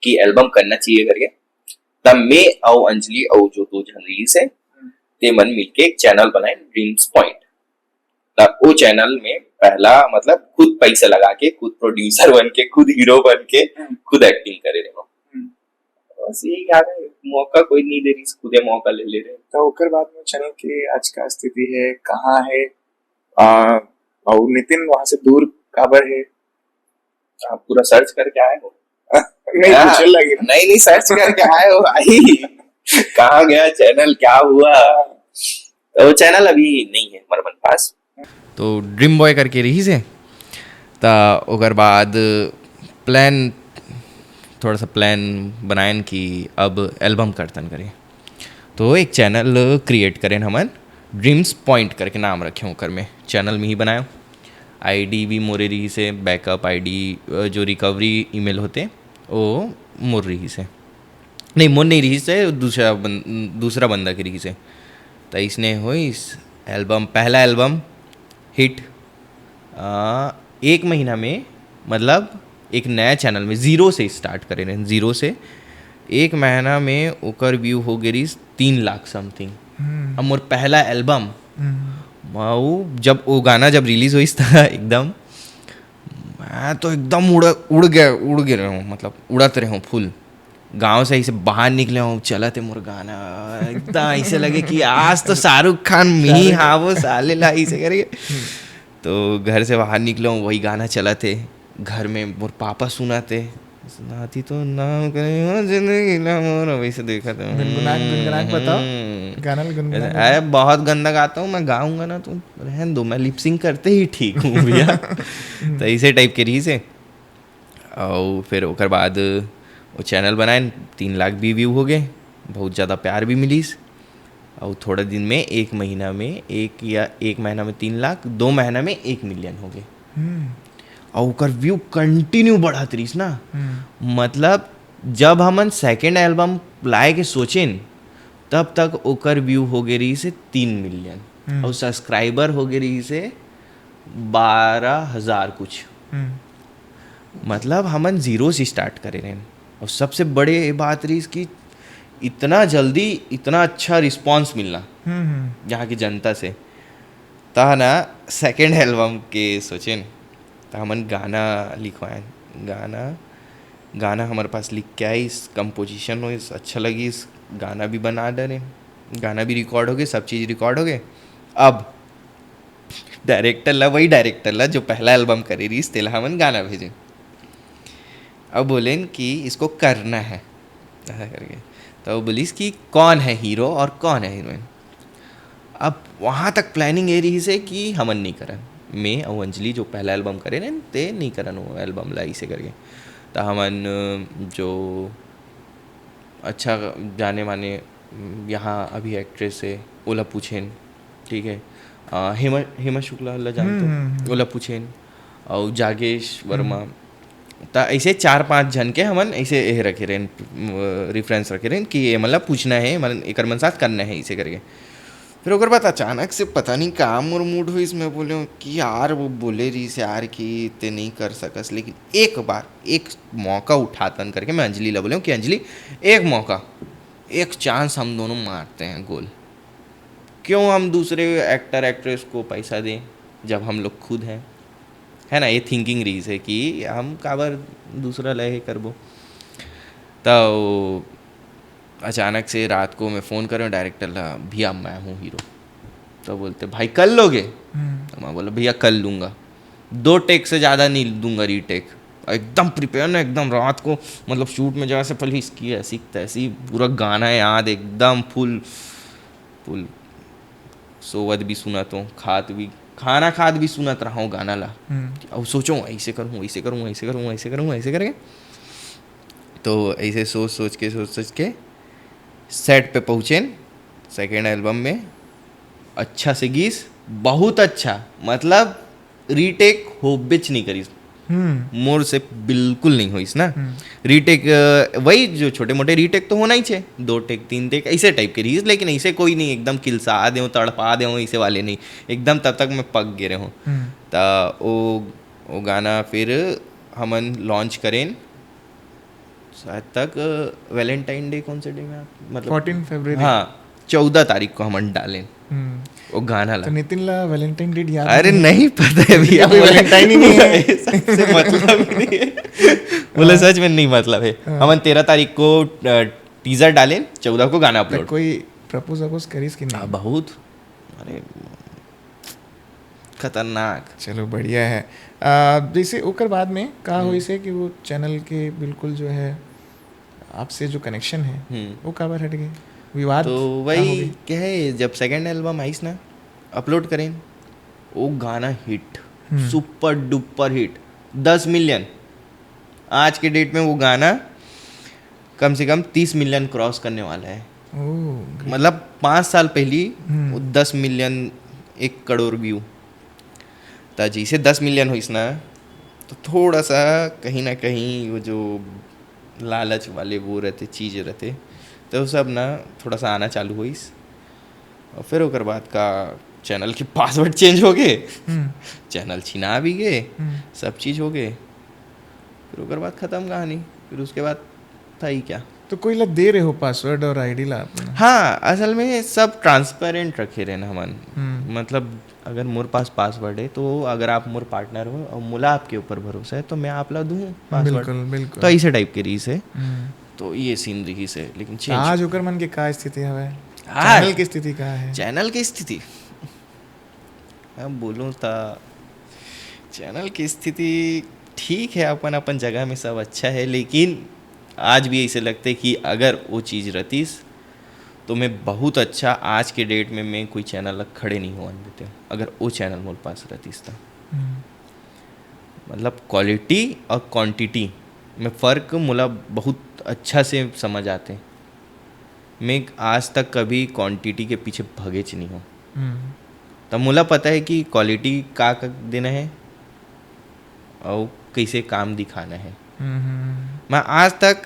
कि एल्बम करना चाहिए करके, तब मैं और अंजलि और जो दो झन रहिस हे, हम्म। ते मन मिलके एक चैनल बनाए ड्रीम्स पॉइंट। तब वो चैनल में पहला, मतलब, खुद पैसा लगा के, खुद प्रोड्यूसर बन के, खुद हीरो बन के, हम्म। खुद एक्टिंग करे रहे। हम्म। बस यही याद है, मौका कोई नहीं दे रहिस, खुदे मौका ले ले रहे। तो ओकर बाद में चैनल की आज का स्थिति है, कहाँ है, आ, और नितिन वहां से दूर काबर है? आप पूरा सर्च करके आए हो? नहीं, हाँ। पूछे लगे। नहीं, नहीं, सर्च करके आए हो भाई। कहाँ गया चैनल, क्या हुआ? तो चैनल अभी नहीं है हमारे मन पास। तो ड्रीम बॉय करके रहिस हे, त ओकर बाद प्लान, थोड़ा सा प्लान बनाएन कि अब एल्बम करतन करे। तो एक चैनल क्रिएट करेन हमन, ड्रीम्स पॉइंट करके नाम रखे ओकर में, चैनल में ही बनायो। आईडी भी मोरे रहिस हे, बैकअप आईडी, अ, जो रिकवरी ईमेल होते, वो मोर रहिस हे। नहीं, मोर नहीं रहिस हे, दूसरा बन-, दूसरा बंदा के रहिस हे। त इसने होइस एल्बम, पहला एल्बम हिट। अ, एक महीना में, मतलब, एक नया चैनल में जीरो से स्टार्ट करे रहे, जीरो से। एक महीना में ओकर व्यू हो गए रहिस तीन लाख समथिंग। हम्म। अब मोर पहला एल्बम, हम्म। वो जब वो गाना जब रिलीज होइस था एकदम, मैं तो एकदम उड़, उड़ गया, उड़ गए रहूँ, मतलब उड़त रहूँ फुल। गांव से ऐसे बाहर निकले हूँ, चलत हे मोर गाना, एकदम ऐसे लगे कि आज तो शाहरुख खान मिही, हाँ, वो साले ला ऐसे करके। तो घर से बाहर निकलो, वही गाना चलत हे। घर में मोर पापा सुनाते, "सुनाती तो नाम करे हो जिंदगी ना मोर", वैसे देखत हे। गुनगुना के, गुनगुना के बताओ। हम्म। गाना ल गुनगुना के अरे, बहुत गंदा गाता हूँ मैं, गाऊंगा ना तो रहन दो, मैं लिप सिंक करते ही ठीक हूँ भैया। तो ऐसे टाइप के रहिस हे। और फिर ओकर बाद वो चैनल बनाए, तीन लाख भी व्यू हो गए, बहुत ज़्यादा प्यार भी मिलिस। और थोड़ा दिन में, एक महीना में, एक या एक महीना में तीन लाख, दो महीना में एक मिलियन हो गए। हम्म। और ओकर व्यू कंटिन्यू बढ़त रहिस ना। हम्म। मतलब, जब हमन सेकंड एल्बम लाए के सोचेन, तब तक ओकर व्यू हो गए रहिस हे तीन मिलियन। हम्म। और सब्सक्राइबर हो गए रहिस हे बारह हजार कुछ। हम्म। मतलब, हमन जीरो से स्टार्ट करे रहेन। और सबसे बड़े ये बात रहिस कि इतना जल्दी इतना अच्छा रिस्पॉन्स मिलना हम्म, हम्म। यहाँ की जनता से। त ना, सेकंड एल्बम के सोचेन, त हमन गाना लिखवाएन। गाना, गाना हमारे पास लिख के आइस, कंपोजिशन होइस, अच्छा लगिस, गाना भी बना डरे, गाना भी रिकॉर्ड हो गए, सब चीज़ रिकॉर्ड हो गए। अब डायरेक्टर ला, वही डायरेक्टर ला जो पहला एल्बम करे रहिस, तेला हमन गाना भेजेन। अब बोलेन कि इसको करना है, ऐसा करके। तो वो बोलिस कि कौन है हीरो और कौन है हीरोइन। अब वहाँ तक प्लानिंग ये रहिस हे कि हमन नहीं करन, मैं और अंजलि जो पहला एल्बम करे रहेन, ते नहीं करन वो एल्बम ला, ऐसे करके। तो हमन जो अच्छा जाने माने, यहाँ अभी एक्ट्रेस हे, ओला पूछेन, ठीक है, अ, हेमा, हेमा शुक्ला ला जानते हो? हम्म, हम्म, हम्म। ओला पूछेन, और जागेश वर्मा। हम्म। त ऐसे चार पांच झन के हमन ऐसे ये रखे रहेन, अ, रेफरेंस रखे रहेन कि ये मतलब पूछना है, मतलब एकर मन साथ करना है, ऐसे करके। फिर ओकर बाद अचानक से पता नहीं का मोर मूड होइस, मैं बोले हूँ कि यार, वो बोले रहिस यार कि ते नहीं कर सकस, लेकिन एक बार, एक मौका उठातन करके मैं अंजलि ला बोले हूँ कि अंजलि, एक मौका, एक चांस हम दोनों मारते हैं गोल। क्यों हम दूसरे एक्टर एक्ट्रेस को पैसा दें जब हम लोग खुद हैं, है ना? ये थिंकिंग रहिस हे कि हम काबर दूसरा ला ये करबो। तो अचानक से रात को मैं फ़ोन करूँ डायरेक्टर ला, "भैया, मैं हूँ हीरो।" तो बोलते, "भाई, कर लोगे?" हम्म। तो मैं बोला, "भैया, कर लूँगा, दो टेक से ज़्यादा नहीं दूंगा रीटेक।" एकदम प्रिपेयर ना, एकदम रात को, मतलब, शूट में जैसे पहले इसकी ऐसी तैसी, पूरा गाना याद, एकदम फुल, फुल सोवत भी सुनत हूँ, खात भी, खाना खात भी सुनत रहा हूँ गाना ला। हम्म। अब सोचो, ऐसे करूँ, ऐसे करूँ, ऐसे करूँ, ऐसे करूँ, ऐसे करके। तो ऐसे सोच सोच के, सोच सोच के सेट पे पहुँचेन सेकेंड एल्बम में। अच्छा से गीस, बहुत अच्छा, मतलब, रीटेक होबेच नहीं करिस। हम्म। मोर से बिल्कुल नहीं होइस ना। हम्म। रीटेक, अ, वही जो छोटे मोटे रीटेक तो होना ही छे, दो टेक, तीन टेक, ऐसे टाइप के रहिस, लेकिन ऐसे कोई नहीं एकदम किलसा देहूँ, तड़पा देहूँ, ऐसे वाले नहीं। एकदम तब तक मैं पक गे रहूँ। हम्म। त ओ, ओ गाना फिर हमन लॉन्च करेन, शायद तक, अ, वैलेंटाइन डे कौन से डे में आप, मतलब, फोर्टीन फरवरी। हाँ, चौदह तारीख को हमन डालेन हम्म। वो गाना ला। तो नितिन ला वैलेंटाइन डे याद अरे नहीं? नहीं पता है भैया, अभी वैलेंटाइन ही नहीं है। ये सबसे मतलब ही नहीं है। बोले, हाँ। सच में नहीं मतलब है। हाँ। हमन तेरह तारीख को, अ, टीजर डालेन, चौदह को गाना तो अपलोड। कोई प्रपोज वपोज करिस कि नहीं? हाँ, बहुत। अरे, खतरनाक। चलो, बढ़िया है। आ, जैसे ओकर बाद में का हम्म। होइस हे कि वो चैनल के बिल्कुल जो है आपसे जो कनेक्शन है, हम्म। वो काबर हट गए? विवाद तो का वही हो गए? कहे, जब सेकंड एल्बम आइस ना, अपलोड करेन, वो गाना हिट, हम्म। सुपर डुपर हिट, दस मिलियन। आज के डेट में वो गाना कम से कम तीस मिलियन क्रॉस करने वाला है। ओह, ग्रेट। मतलब, पाँच साल पहली हम्म। वो दस मिलियन, एक करोड़ व्यू। त जैसे दस मिलियन होइस ना, तो थोड़ा सा कहीं ना कहीं वो जो लालच वाले वो रहते, चीज़ रहते, तो वो सब ना थोड़ा सा आना चालू होइस। और फिर ओकर बाद का चैनल के पासवर्ड चेंज हो गए, हम्म। चैनल छिना भी गए, हम्म। सब चीज़ हो गए। फिर ओकर बाद ख़त्म कहानी। फिर उसके बाद था ही क्या? तो कोई ला दे रहे हो पासवर्ड और आईडी ला अपना? हाँ, असल में सब ट्रांसपेरेंट रखे रहे ना हमन। हम्म। मतलब, अगर मोर पास पासवर्ड है, तो अगर आप मोर पार्टनर हो और मोला आपके ऊपर भरोसा है, तो मैं आप ला दूँ पासवर्ड। बिल्कुल, बिल्कुल। तो ऐसे टाइप के रहिस हे। हम्म। तो ये सीन रहिस हे, लेकिन तो चेंज आज ओकर मन के का स्थिति हवे? आज? चैनल की स्थिति का है? चैनल की स्थिति? अब बोलूँ त चैनल की स्थिति ठीक है, अपन अपन जगह में सब अच्छा है, लेकिन आज भी ऐसे लगते कि अगर वो चीज़ रहतीस तो मैं बहुत अच्छा आज के डेट में मैं कोई चैनल ला खड़े नहीं होवन देते, अगर वो चैनल मोर पास रहतीस तो। मतलब क्वालिटी और क्वांटिटी में फ़र्क मोला बहुत अच्छा से समझ आते। मैं आज तक कभी क्वांटिटी के पीछे भगेच नहीं हूँ। हम्म, तब मोला पता है कि क्वालिटी का, का देना है और कैसे काम दिखाना है। हम्म, हम्म, मैं आज तक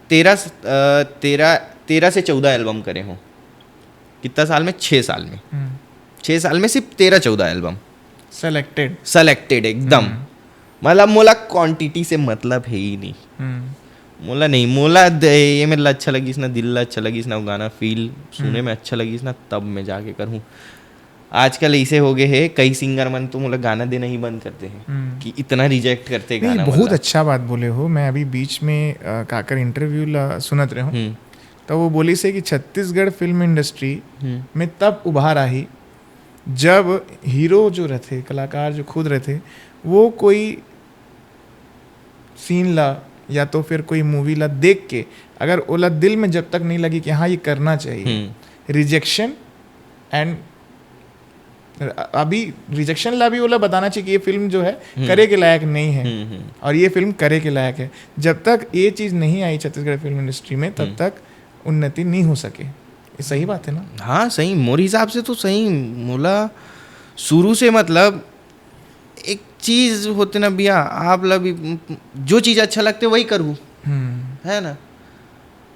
तेरह स- अ, तेरह तेरह से चौदह एल्बम करे हूँ। कितना साल में? छः साल में। हम्म। छः साल में सिर्फ तेरह चौदह एल्बम सेलेक्टेड। सेलेक्टेड एकदम। हम्म। मतलब मोला क्वांटिटी से मतलब है ही नहीं। हम्म, मोला नहीं, मोला दे- ये मेरे ला अच्छा लगिस ना, दिल ला अच्छा लगिस ना, वो गाना फील सुने में अच्छा लगिस ना, तब मैं जाके करूँ। आजकल ऐसे हो गए है, कई सिंगर मन तो मोला गाना देना ही बंद करते हैं हम्म। कि इतना रिजेक्ट करते नहीं, गाना बहुत वाला। अच्छा बात बोले हो। मैं अभी बीच में अ, काकर इंटरव्यू ला सुनत रहे हूँ, हम्म, तो वो बोली से कि छत्तीसगढ़ फिल्म इंडस्ट्री हम्म, में तब उभार आही जब हीरो जो रहते, कलाकार जो खुद रहते, वो कोई सीन ला या तो फिर कोई मूवी ला देख के अगर ओला दिल में जब तक नहीं लगी कि हाँ, ये करना चाहिए, हम्म, रिजेक्शन एंड अभी रिजेक्शन ला भी ओला बताना चाहिए कि ये फिल्म जो है हम्म। करे के लायक नहीं है हम्म, हम्म। और ये फिल्म करे के लायक है। जब तक ये चीज़ नहीं आई छत्तीसगढ़ फिल्म इंडस्ट्री में, तब हम्म। तक उन्नति नहीं हो सके। ये सही बात है ना? हाँ, सही, मोर हिसाब से तो सही। मोला शुरू से, मतलब, एक चीज होते ना भैया, आप ला भी जो चीज अच्छा लगते वही करू, हम्म, है ना?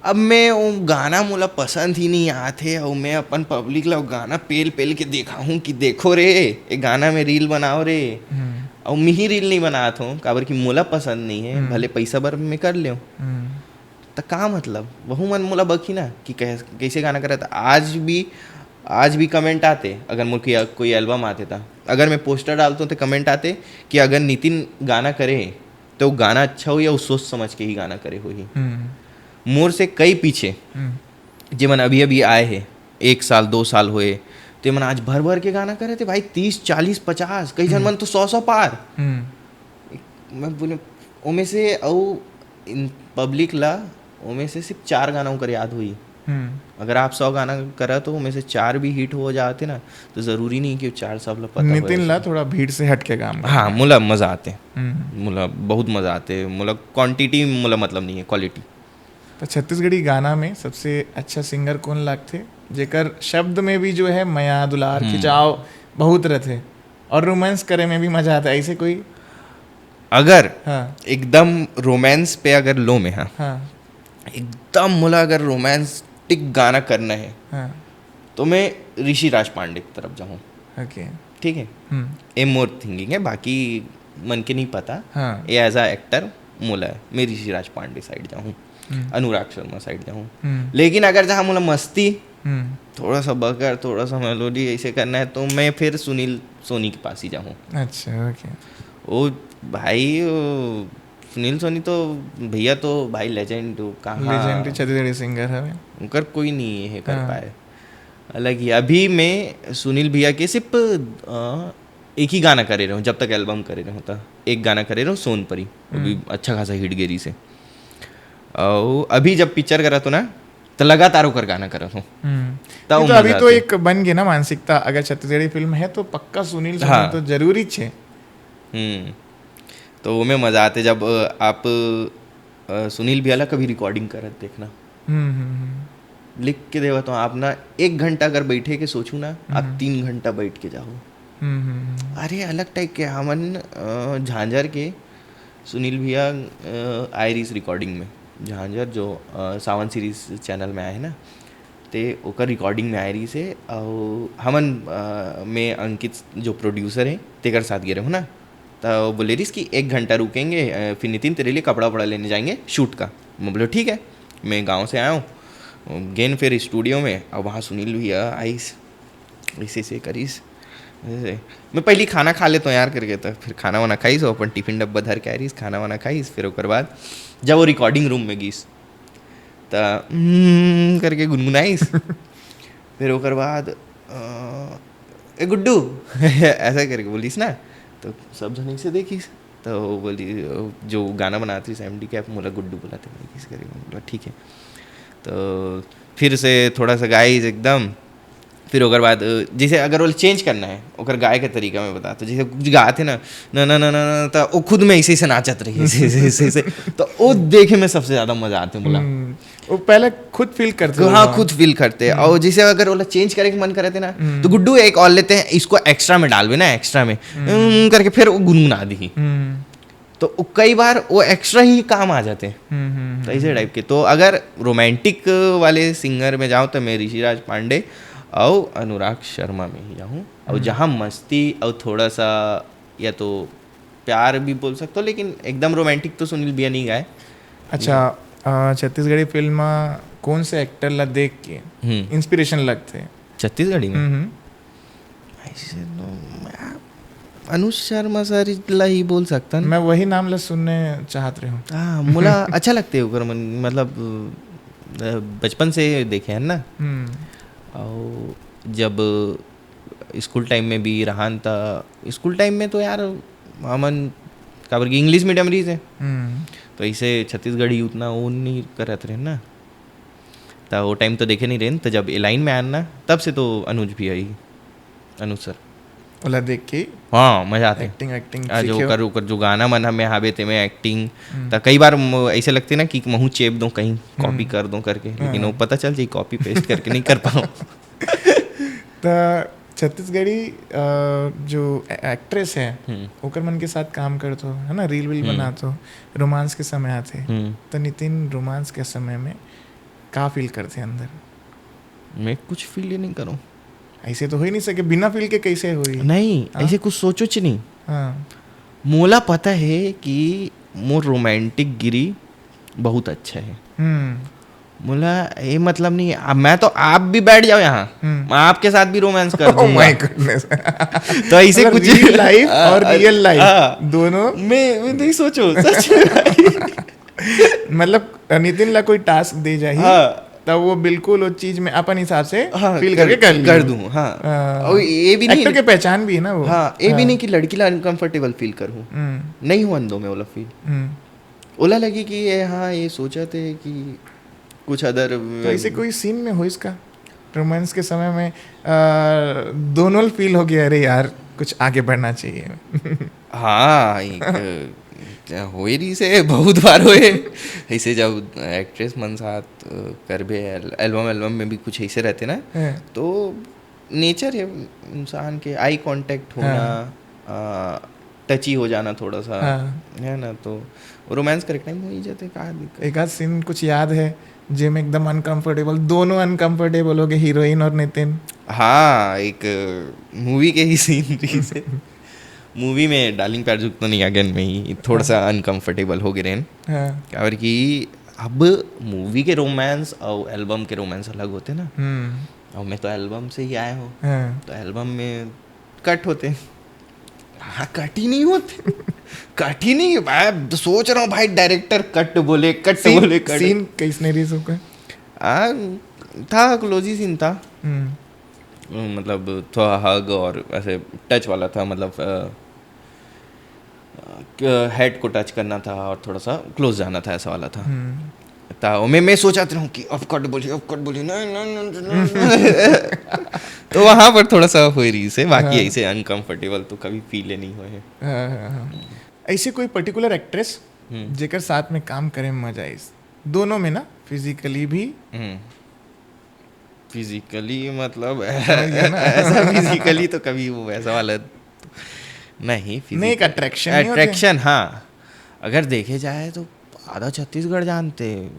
अब मैं वो गाना मोला पसंद ही नहीं आते, और मैं अपन पब्लिक ला वो गाना पेल पेल के देखा हूँ कि देखो रे, ये गाना में रील बनाओ रे, हम्म, और मैं ही रील नहीं बनात हूँ, काबर कि मोला पसंद नहीं है, हम्म। भले पैसा बर मैं कर लेऊँ। हम्म, त का मतलब? वहू मन मोला बखी ना कि कैस-, कैसे गाना करत। आज भी, आज भी कमेंट आते, अगर मोर कोई, कोई एल्बम आते त, अगर मैं पोस्टर डालता हूँ तो कमेंट आते कि अगर नितिन गाना करे तो वो गाना अच्छा हो या वो सोच समझ के ही गाना करे हो ही। हम्म, मोर से कई पीछे हम्म, जेमन अभी अभी आए हैं, एक साल दो साल हुए, तो मन आज भर भर के गाना करे थे भाई, तीस चालीस पचास, कई झन मन तो सौ सौ पार। हम्म, मैं बोले, ओमे से अउ इन पब्लिक ला ओमे से सिर्फ चार गाना ओकर याद हुई। हम्म। अगर आप सौ गाना करा तो ओमे से चार भी हिट हो जाते ना, तो जरूरी नहीं कि वो चार सब ला पता हो नितिन ला ऐसे। थोड़ा भीड़ से हट के काम हाँ, मोला मजा आते, हम्म। मोला बहुत मजा आते, मोला क्वांटिटी मोला मतलब नहीं है, क्वालिटी। तो छत्तीसगढ़ी गाना में सबसे अच्छा सिंगर कौन लागथे, जेकर शब्द में भी जो है मया, दुलार, हम्म। खिंचाव बहुत रहथे और रोमांस करे में भी मजा आता है, ऐसे कोई? अगर हाँ, एकदम रोमांस पे अगर लो में, हाँ, हाँ, एकदम मोला अगर रोमांटिक गाना करना है हाँ। तो मैं ऋषि राज पांडे की तरफ जाऊँ, ओके। ठीक है? हम्म, ये मोर थिंकिंग है, बाकी मन के नहीं पता। हाँ। ये एज अ एक्टर मोला है, मैं ऋषि राज पांडे साइड जाऊँ। हम्म, अनुराग शर्मा साइड जाऊँ। हम्म, लेकिन अगर जहाँ मोला मस्ती, हम्म। थोड़ा सा बगर, थोड़ा सा मेलोडी ऐसे करना है तो मैं फिर सुनील सोनी के पास ही जाऊँ। अच्छा, ओके। ओ भाई, ओ सुनील सोनी तो भैया तो भाई लेजेंड, कहाँ लेजेंड छत्तीसगढ़ी सिंगर है। उनकर कोई नहीं है कर हाँ। पाए। हालांकि अभी मैं सुनील भैया के सिर्फ अ, एक ही गाना करे रहूँ, जब तक एल्बम करे रहूँ तो एक गाना करे रहूँ, सोनपरी, वो भी हम्म। अच्छा खासा हिट गेरी से। और अभी जब पिक्चर करा तो ना, तो लगातार ओकर गाना करत हूँ। हम्म। तब नहीं, तो मजा अभी तो आते। एक बन गया ना मानसिकता, अगर छत्तीसगढ़ी फिल्म है तो पक्का सुनील सोनी हाँ। तो जरूरी छे। हम्म। तो वो में मजा आते जब अ, आप अ, सुनील भैया ला कभी रिकॉर्डिंग करत देखना, हम्म, हम्म, हम्म। लिख के देवा तो आप ना, एक घंटा अगर बैठे के सोचू ना, आप हम्म। तीन घंटा बैठ के जाओ। हम्म, हम्म, हम्म। अरे अलग टाइप के हमन अ, झांझर के सुनील भैया अ, आए रहीस रिकॉर्डिंग में, झांझर जो अ, सावन सीरीज चैनल में आए हैं ना, ते ओकर रिकॉर्डिंग में आए रहीस हे। और हमन अ, मैं अंकित जो प्रोड्यूसर है तेकर साथ गे रहूँ ना, तो बोले रहीस कि एक घंटा रुकेंगे, अ, फिर नितिन तेरे लिए कपड़ा वपड़ा लेने जाएंगे शूट का। मैं बोले ठीक है, मैं गाँव से आया हूँ। गेन फिर स्टूडियो में, अब वहाँ सुनील भैया आइस, ऐसे ऐसे करिस, ऐसे। मैं पहली खाना खा लेता हूँ यार करके, तो फिर खाना वाना खाइस, वो अपन टिफिन डब्बा धर के आ रहीस, खाना वाना खाइस, फिर ओकर बाद जब वो रिकॉर्डिंग रूम में गीस, त "हम्म" करके गुनगुनाइस। फिर ओकर बाद अ, "ए गुड्डू" ऐसा करके बोलिस ना, सब झन ऐसे देखिस, तो बोली, जो गाना बनात रहिस एमडी कैप, मोला गुड्डू बुलाथे, मैं किस करी, बोला ठीक है। तो फिर से थोड़ा सा गाइस एकदम, फिर ओकर बाद जैसे अगर वो चेंज करना है, ओकर गाय के तरीका में बता, तो जैसे कुछ गात है ना, ना ना ना ना ना, तो वो खुद में ऐसे ऐसे नाचत रही, ऐसे ऐसे ऐसे ऐसे। तो वो देखे में सबसे ज्यादा मजा आते मोला। हम्म, वो पहले खुद फील करते हो, हाँ, हाँ। खुद फील करते हैं। और जैसे अगर ओला चेंज करे के मन करे थे ना, हम्म। तो गुड्डू एक और लेते हैं, इसको एक्स्ट्रा में डालबे ना, एक्स्ट्रा में हम्म, करके फिर वो गुनगुना दी। हम्म, तो वो कई बार वो एक्स्ट्रा ही काम आ जाते हैं। हम्म, हम्म, तो ऐसे टाइप के। तो अगर रोमांटिक वाले सिंगर में जाओ, तो मैं ऋषिराज पांडे और अनुराग शर्मा में ही जाऊँ। और जहाँ मस्ती और थोड़ा सा, या तो प्यार भी बोल सकते हो, लेकिन एकदम रोमांटिक तो सुनील भैया नहीं गाए। अच्छा, अ, छत्तीसगढ़ी फिल्म में कौन से एक्टर ला देख के हम्म। इंस्पिरेशन लगथे? छत्तीसगढ़ी में हम्म, हम्म। ऐसे तो मैं अनुज शर्मा सर ला ही बोल सकता ना। मैं वही नाम ला सुनने चाहत रहे हूँ। हाँ, मोला अच्छा लगते ओकर मन, मतलब अ, बचपन से देखे हैं ना। हम्म, और जब स्कूल टाइम में भी रहन, त स्कूल टाइम में तो यार हमन काबर कि इंग्लिश मीडियम रहिस है, हम्म, तो ऐसे छत्तीसगढ़ी उतना वो नहीं करत रहे ना। त वो टाइम तो देखे नहीं रहे, तो जब ए लाइन में आन ना, तब से तो अनुज भी आई, अनुज सर। ओला देख के हाँ, मजा आते। एक्टिंग, एक्टिंग आ, जो सीखे हो। ओकर ओकर जो गाना मन हमें हावे ते में एक्टिंग, हम्म। त कई बार म- ऐसे लगते ना कि महू चेप दो कहीं, कॉपी हम्म। कर दो करके, लेकिन हाँ। वो पता चल जाए कॉपी पेस्ट करके नहीं कर पाऊँ। त छत्तीसगढ़ी अ, जो ए- एक्ट्रेस है, हम्म। ओकर मन के साथ काम करत हो, है ना, रील वील हम्म। बनात हो, रोमांस के समय आथे, हम्म। तो नितिन रोमांस के समय में का फील करथे अंदर? मैं कुछ फील ही नहीं करूँ। ऐसे तो हो ही नहीं सके, बिना फील के कैसे होई? नहीं, हाँ। ऐसे कुछ सोचो च नहीं। हाँ। मोला पता है कि मोर रोमांटिक गिरी बहुत अच्छा है। हम्म। मोला ये मतलब नहीं, अब मैं तो आप भी बैठ जाओ यहाँ, हम्म। मैं आपके साथ भी रोमांस कर Oh दूंगा। my goodness। तो ऐसे मतलब कुछ real life और हाँ, real life हाँ। दोनों। मैं मैं नहीं सोचो सच में। मतलब नितिन ला कोई टास्क दे जाही, हाँ। तब वो बिल्कुल वो चीज में अपन हिसाब से हाँ, फील कर- करके कर कर ली। दूँ, हाँ। हाँ। और ये भी नहीं एक्टर के पहचान भी है ना वो। हाँ, ये भी हाँ। नहीं कि लड़की ला अनकंफर्टेबल फील करूँ, हम्म, नहीं हुआ दो में ओला फील। हम्म। ओला लगी कि ये, हाँ, ये सोचत है कि कुछ अदर। तो ऐसे कोई सीन में हो इसका रोमांस के समय में अ, दोनों फील हो गया, अरे यार, कुछ आगे बढ़ना चाहिए। हाँ, एक हो ही रही से बहुत बार होए। ऐसे जब एक्ट्रेस मन साथ अ, करबे, एल- एल्बम एल्बम में भी कुछ ऐसे रहते ना, हाँ। तो नेचर है इंसान के, आई कांटेक्ट होना, टची हो जाना थोड़ा सा, हाँ। है ना, तो रोमांस करे टाइम हो ही जाते, का दिक्कत। एक आध सीन कुछ याद है जेमे एकदम अनकंफर्टेबल, दोनों अनकंफर्टेबल हो गए, हीरोइन और नितिन? हाँ, एक मूवी के ही सीन रही से। मूवी में डार्लिंग प्यार झुकता नहीं आगन में ही थोड़ा सा अनकंफर्टेबल हो गए रहन। हाँ। काबर कि अब मूवी के रोमांस और एल्बम के रोमांस अलग होते ना। हम्म। और मैं तो एल्बम से ही आया हूँ, हाँ। तो एल्बम में कट होते हैं। हाँ, कट ही नहीं होते। कट ही नहीं। मैं सोच रहा हूँ भाई, डायरेक्टर कट बोले, कट सीन, बोले, कट। सीन कैसने रही सबका? आ, था, क्लोजी सीन था। हम्म। मतलब थोड़ा हग और ऐसे टच वाला था, मतलब हेड को टच करना था और थोड़ा सा क्लोज जाना था, ऐसा वाला था। हम्म। ता मैं मैं सोचत रहूँ कि अब कट बोलिए, अब कट बोलिए, नहीं, नहीं, नहीं, नहीं, नहीं। तो वहाँ पर थोड़ा सा हो रही से, बाकी हाँ। ऐसे अनकंफर्टेबल तो कभी फील नहीं हुए है। हाँ, हाँ, हाँ। ऐसे कोई पर्टिकुलर एक्ट्रेस हम्म। जेकर साथ में काम करे में मजा आइस, दोनों में ना, फिजिकली भी? फिजिकली मतलब समझ गया ना? ऐसा फिजिकली तो कभी वो वैसा वाला नहीं। नहीं, एक attraction नहीं होते? अट्रैक्शन, हाँ। अगर देखे जाए तो आधा छत्तीसगढ़ जानते,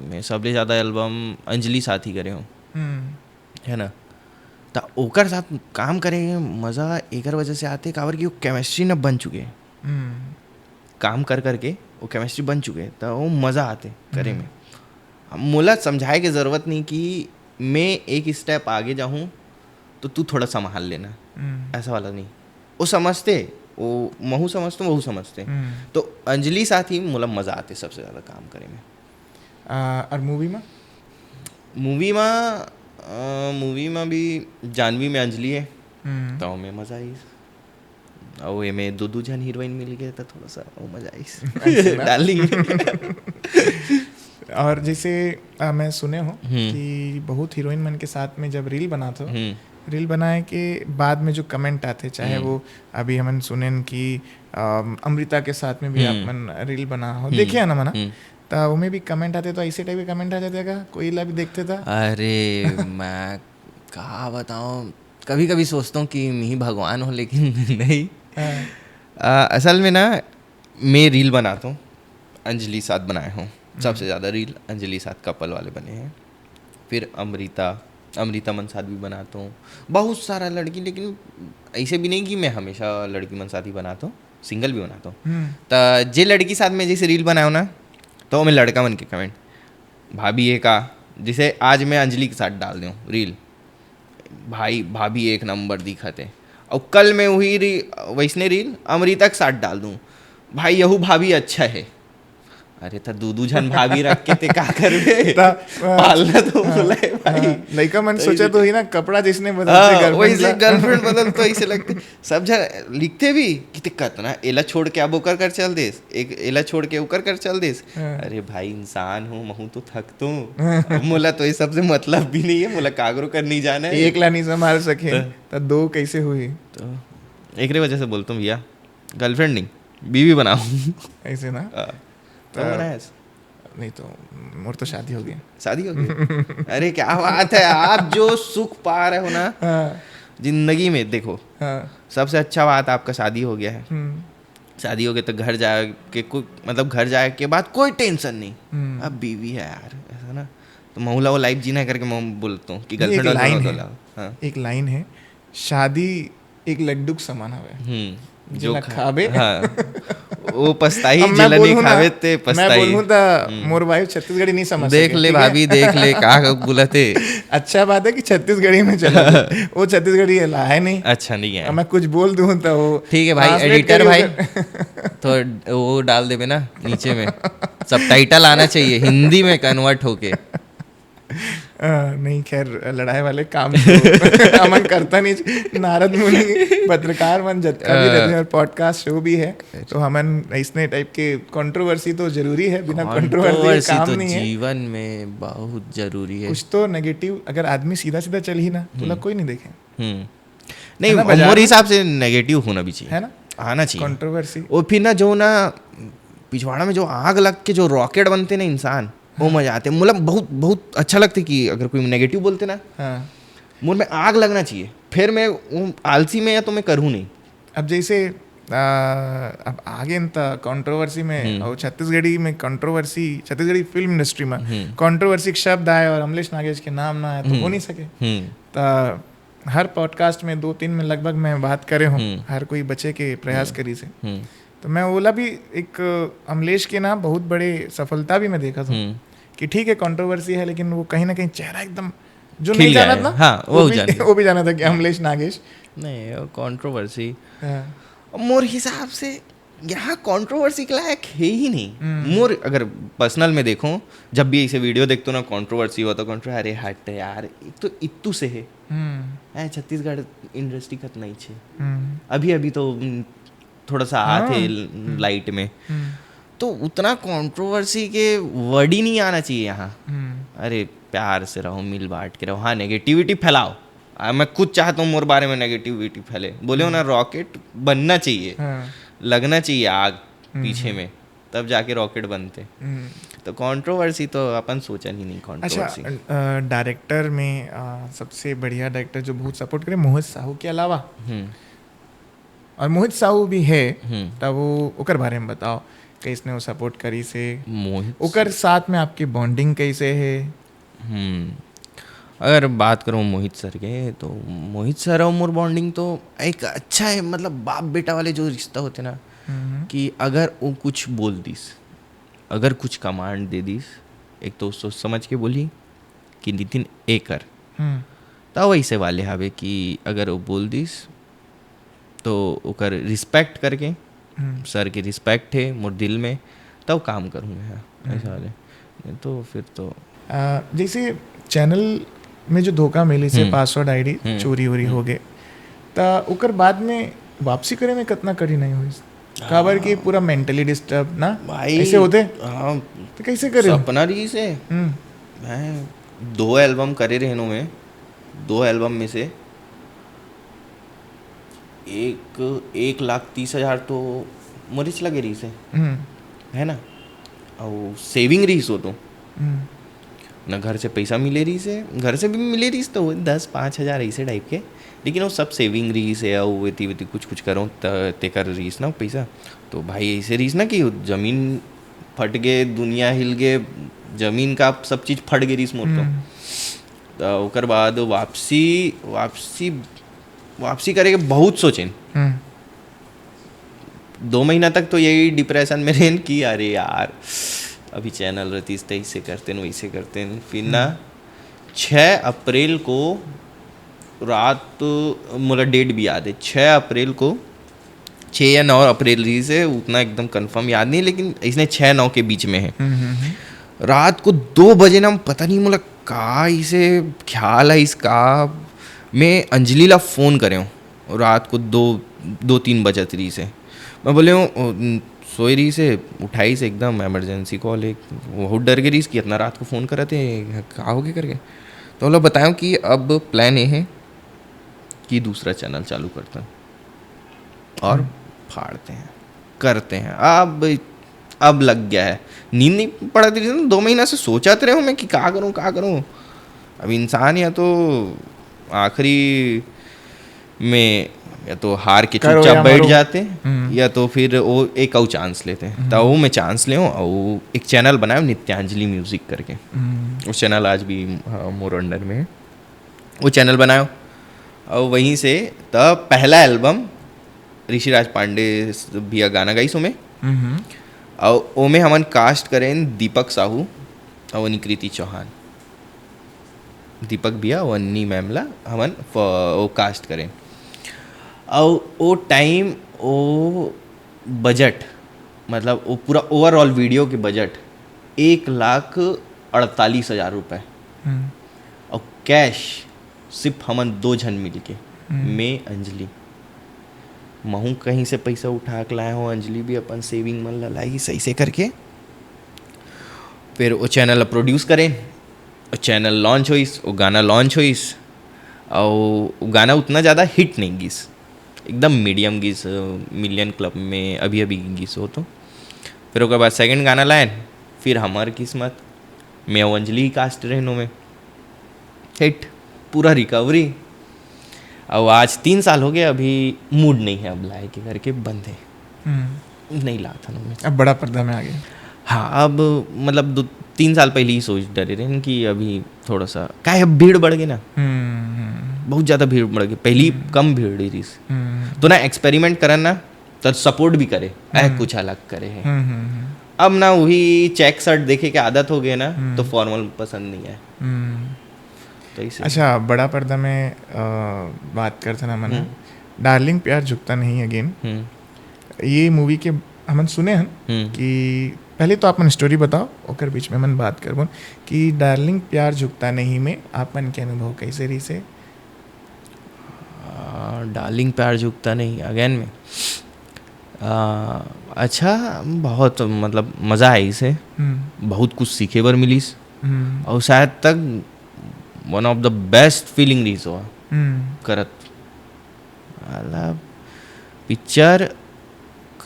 मैं सबले ज़्यादा एल्बम अंजलि साथ ही करे हूँ, हम्म। है ना? त ओकर साथ काम करे के मज़ा एकर वजह से आते, काबर कि वो केमिस्ट्री न बन चुके हैं। हम्म। काम कर करके वो केमिस्ट्री बन चुके हैं, त वो मज़ा आते करे में। अब मोला समझाए के ज़रूरत नहीं कि मैं एक स्टेप आगे जाऊँ तो तू थोड़ा संभाल लेना, हम्म। ऐसा वाला नहीं। वो समझते, वो महू समझते, वहू समझते। हम्म। तो अंजलि साथ ही मोला मज़ा आते सबसे ज़्यादा काम करे में। आ, और मूवी में? मूवी में, अ, मूवी में भी जानवी में अंजलि है, हम्म। तो में मज़ा आई। अउ एमे दू दू झन हीरोइन मिल गए त थोड़ा सा वो मजा आइस ऐसे ना? डार्लिंग। और जैसे आ, मैं सुने हूँ हम्म। कि बहुत हीरोइन मन के साथ में जब रील बनात हो, हम्म। रील बनाए के बाद में जो कमेंट आते, चाहे हम्म। वो अभी हमन सुनेन कि अम, अमृता के साथ में भी आप हम्म। मन रील बना हो, हम्म। देखे है ना मना, हम्म। तो उमें भी कमेंट आते, तो ऐसे टाइप के कमेंट आ जाते का, कोई ला भी देखते था? अरे मैं का बताऊं, कभी कभी सोचता हूँ कि मैं ही भगवान हूँ, लेकिन नहीं। हाँ। आ, असल में ना, मैं रील बनाता हूँ, अंजलि साथ बनाए हूँ सबसे ज़्यादा रील, अंजलि साथ कपल वाले बने हैं। फिर अमृता, अमृता मन साथ भी बनाता हूँ, बहुत सारा लड़की, लेकिन ऐसे भी नहीं कि मैं हमेशा लड़की मन साथ ही बनाता हूँ, सिंगल भी बनाता हूँ। हम्म। त जे लड़की साथ में जैसे रील बनाओ ना, तो मैं लड़का मन के कमेंट, भाभी ये का, जैसे आज मैं अंजलि के साथ डाल दूँ रील, भाई भाभी एक नंबर दिखत है, और कल मैं वही री-, वैसने रील अमृता के साथ डाल दूँ, भाई यहू भाभी अच्छा है। अरे त दू दू झन भाभी रख के ते का करबे? त, आ, पालना तो हाँ, बोला है भाई। हाँ, लइका मन तो सोचा इसे- तो ही ना, कपड़ा जैसने बदलते हाँ, girlfriend वैसे ला। गर्लफ्रेंड बदल तो ऐसे लगते, सब जन लिखते भी कि ते कतना एला छोड़ के अब ओकर कर चल देस, एक एला छोड़ के ओकर कर चल देस। हाँ। अरे भाई, इंसान हो, महू तो थकतो। अब मोला तो ये सबसे मतलब भी नहीं है, मोला कागरो कर नहीं जाना है। एक ला नहीं संभाल सके त- तो दो कैसे हुई? तो एकरे वजह से बोलता हूँ भैया, गर्लफ्रेंड नहीं, बीवी बनाओ। ऐसे ना? हाँ। तो- तो बनाया। नहीं तो मोर तो शादी हो गई। शादी हो गई? अरे क्या बात है, आप जो सुख पा रहे हो ना हाँ। जिंदगी में, देखो, हाँ। सबसे अच्छा बात आपका शादी हो गया है। हम्म। शादी हो गई तो घर जाके कोई, मतलब, घर जाए के बाद कोई टेंशन नहीं। हम्म। अब बीवी है यार, ऐसा ना, तो महू ला वो लाइफ जीना है करके मैं बोलता हूँ कि नहीं, एक गर्लफ्रेंड लाइन वाला है। वाला। हाँ। एक लाइन है, शादी एक लड्डू के समान हवे। हम्म। जेला खा- खाबे। हाँ। वो पछताही, अब मैं जेला नहीं बोलूँ ना, खावे ते मैं पछताही। बोलूँ तो हम्म। मोर वाइफ छत्तीसगढ़ी नहीं समझ देख सके, ले ठीक है? भाभी, देख ले का बोलत हे। अच्छा बात है कि छत्तीसगढ़ी में चला। वो छत्तीसगढ़ी है, ला है नहीं। अच्छा नहीं है। अब मैं कुछ बोल दूँ तो वो ठीक है भाई, translate एडिटर करिए भाई, उधर। तो वो डाल देबे ना नीचे में, सबटाइटल आना चाहिए हिंदी में कन्वर्ट होके। अ, नहीं, खैर, लड़ाई वाले काम तो हमन करता नहीं। नारद मुनि, पत्रकार मन जतका भी अ, रहते हैं और पॉडकास्ट शो भी है, तो हमन इसने टाइप के कंट्रोवर्सी तो जरूरी है, बिना कंट्रोवर्सी कंट्रोवर्सी काम तो नहीं है। जीवन में बहुत जरूरी है। कुछ तो नेगेटिव, अगर आदमी सीधा सीधा चल ही ना, तो हम्म। कोई नहीं देखे। हम्म। नहीं, है ना, बाजार मोर में? हिसाब से नेगेटिव होना भी चाहिए। है ना? आना चाहिए। कंट्रोवर्सी। वो फिर ना, जो ना पिछवाड़ा में जो आग लग के जो रॉकेट बनते ना इंसान, वो मजा आते। मतलब बहुत, बहुत अच्छा लगते कि अगर कोई नेगेटिव बोलते ना, हाँ। मोर में आग लगना चाहिए, फिर मैं वो आलसी में या तो मैं करूँ नहीं। अब जैसे आ, अब आगे न त कंट्रोवर्सी में हम्म। और छत्तीसगढ़ी में कंट्रोवर्सी, छत्तीसगढ़ी फिल्म इंडस्ट्री में हम्म। कंट्रोवर्सी के शब्द आए और अमलेश नागेश के नाम ना आए तो हो हम्म। नहीं सके। हम्म। तो हर पॉडकास्ट में दो तीन में लगभग मैं बात करे हूँ, हम्म। हर कोई बचे के प्रयास करी से। हम्म। तो मैं बोला भी एक अमलेश के ना बहुत बड़े सफलता भी मैं देखा था हम्म। कि ठीक है, कंट्रोवर्सी है, लेकिन वो कहीं ना कहीं चेहरा एकदम जो खिल नहीं गया जाना है। था, हाँ, वो वो भी, जाने। वो भी जाना था कि अमलेश नागेश। नहीं, वो कंट्रोवर्सी, हाँ। मोर हिसाब से यहाँ कंट्रोवर्सी के लायक है ही नहीं। हम्म। मोर अगर पर्सनल में देखूँ, जब भी ऐसे वीडियो देखता हूँ ना, कंट्रोवर्सी हो तो कंट्रो, अरे हट यार, एक तो इत्तू से है, हम्म। है छत्तीसगढ़ इंडस्ट्री कतना ही छे। हम्म। अभी अभी तो हम्म, थोड़ा सा हाँ। आते लाइट में, हम्म। तो उतना कंट्रोवर्सी के वर्ड ही नहीं आना चाहिए यहाँ। हम्म। अरे प्यार से रहो, मिल बांट के रहो, हाँ नेगेटिविटी फैलाओ। आ, मैं खुद चाहता हूँ मोर बारे में नेगेटिविटी फैले। बोले हो ना, रॉकेट बनना चाहिए, हाँ। लगना चाहिए आग हम्म। पीछे में, तब जाके रॉकेट बनते। हम्म। तो कंट्रोवर्सी तो अपन सोचन ही नहीं, अच्छा, कंट्रोवर्सी। अ, डायरेक्टर में अ, सबसे बढ़िया डायरेक्टर जो बहुत सपोर्ट करे मोहित साहू के अलावा, हम्म। और मोहित साहू भी है, हम्म। तब वो ओकर बारे में बताओ, कैसने वो सपोर्ट करी से, मोहित ओकर साथ में आपकी बॉन्डिंग कैसे है? हम्म। अगर बात करूँ मोहित सर के, तो मोहित सर और मोर बॉन्डिंग तो एक अच्छा है, मतलब बाप बेटा वाले जो रिश्ता होते ना, हम्म। कि अगर वो कुछ बोल दिस, अगर कुछ कमांड दे दिस, एक तो सोच समझ के बोली कि नितिन ए कर, हम्म। त वैसे वाले हवे कि अगर वो बोल दिस तो ओकर रिस्पेक्ट करके, हम्म। सर के रिस्पेक्ट है मोर दिल में, तब काम करूँ मैं, हाँ, ऐसा वाले। नहीं तो फिर तो आ, जैसे चैनल में जो धोखा मिली से हम्म। पासवर्ड आईडी हम्म। चोरी वोरी हो गए, त ओकर बाद में वापसी करे में कितना कठिनाई होइस? काबर कि पूरा मेंटली डिस्टर्ब ना, भाई, ऐसे होते। हाँ, तो कैसे करे? सपना रहिस हे। हम्म। मैं दो एल्बम करे रहेन हों मैं, दो एल्बम में से एक एक लाख तीस हजार तो मोरेच लगे रहिस हे, हम्म। है ना? अउ सेविंग रहिस हो तो, हम्म। ना घर से पैसा मिले रहिस हे, घर से भी मिले रहिस तो दस पाँच हजार ऐसे टाइप के, लेकिन वो सब सेविंग रहिस हे, अउ वेती वेती कुछ कुछ करो त तेकर रहिस ना पैसा। तो भाई ऐसे रहिस ना कि जमीन फट गे, दुनिया हिल गे, जमीन का सब चीज़ फट गे रहिस मोर तो। हम्म। त ओकर बाद वापसी, वापसी, वापसी करे के बहुत सोचेन। हम्म। दो महीना तक तो यही डिप्रेशन में रहेन कि अरे यार, अभी चैनल रहतीस त ऐसे करतेन, वैसे करतेन। फिर ना छः अप्रैल को रात, मोला डेट भी याद है, छः अप्रैल को, छः या नौ अप्रैल रहिस हे, उतना एकदम कंफर्म याद नहीं, लेकिन इसने छः नौ के बीच में है। हम्म, हम्म, हम्म। रात को दो बजे ना, पता नहीं मोला का इसे ख्याल है इसका, मैं अंजलि ला फ़ोन करे हूँ रात को दो, दो तीन बजत रहिस हे। मैं बोले हूँ, "ओ, न, सोए रहिस हे, उठाइस एकदम इमरजेंसी कॉल है।" बहुत डर गे रहिस कि इतना रात को फ़ोन करत हे, का हो गे करके। तो ओला बताया कि अब प्लान ये है कि दूसरा चैनल चालू करता और फाड़ते हैं, करते हैं। अब, अब लग गया है, नींद नहीं पड़त रहिस ना, दो महीना से सोचत रहे हूँ मैं कि का करूँ, का करूँ। अब इंसान या तो आखिरी में या तो हार के करो चुपचाप या बैठ मरो। जाते, हम्म। या तो फिर वो एक अउ चांस लेते। तो वो मैं चांस ले हूँ, और वो एक चैनल बनाया नित्यांजलि म्यूजिक करके। हम्म। वो चैनल आज भी, हाँ, मोर अंडर में है। वो चैनल बनायो, और वहीं से तब पहला एल्बम ऋषिराज पांडे भैया गाना गाइस ओमे, हम्म। और ओमे हमन कास्ट करेन दीपक साहू और निकृति चौहान। दीपक भैया और अन्नी मैम ला हमन फ-, वो कास्ट करेन। और वो टाइम वो बजट, मतलब वो पूरा ओवरऑल वीडियो के बजट एक लाख अड़तालीस हजार रुपये, हम्म। और कैश सिर्फ हमन दो झन मिल के, हम्म। मैं, अंजलि, महूँ कहीं से पैसा उठा के लाए हो, अंजलि भी अपन सेविंग मन ला लाइस, ऐसे करके फिर वो चैनल ला प्रोड्यूस करेन, वो चैनल लॉन्च होइस, वो गाना लॉन्च होइस, और वो गाना उतना ज़्यादा हिट नहीं गिस, एकदम मीडियम गिस, मिलियन क्लब में अभी अभी गिस हो तो। फिर ओकर बाद सेकंड गाना लाएन, फिर हमार किस्मत, मैं और अंजलि कास्ट रहेन ओमे, हिट, पूरा रिकवरी। अब आज तीन साल हो गए, अभी मूड नहीं है अब लाए के करके बंद है, हम्म। नहीं लात हन ओमे। अब बड़ा पर्दा में आ गए। हाँ, अब मतलब दो तीन साल पहले ही सोच डरे रहेन कि अभी थोड़ा सा, काहे अब भीड़ बढ़ गई ना, हम्म, हम्म, बहुत ज़्यादा भीड़ बढ़ गई, पहली कम भीड़ रहिस। हम्म, तो ना एक्सपेरिमेंट करन ना, तो सपोर्ट भी करे, ऐ कुछ अलग करे है। हम्म, हम्म, हम्म। अब ना वही चेक शर्ट देखे के आदत हो गए ना, हम्म। तो फॉर्मल पसंद नहीं है। हम्म। तो इसे अच्छा, बड़ा पर्दा में, अ, बात करते ना मन, हम्म। डार्लिंग प्यार झुकता नहीं अगेन, हम्म, ये मूवी के हमन सुने हन हम्म। कि पहले तो आप मन स्टोरी बताओ, ओकर बीच में मन बात करबो कि डार्लिंग प्यार झुकता नहीं में आप मन के अनुभव कैसे रहिस हे? आ, डार्लिंग प्यार झुकता नहीं अगेन में, आ, अच्छा, बहुत मतलब मज़ा आइस हे, हम्म। बहुत कुछ सीखे बर मिलिस, हम्म। और शायद तक वन ऑफ द बेस्ट फीलिंग रहिस हो हम्म। करत। मतलब पिक्चर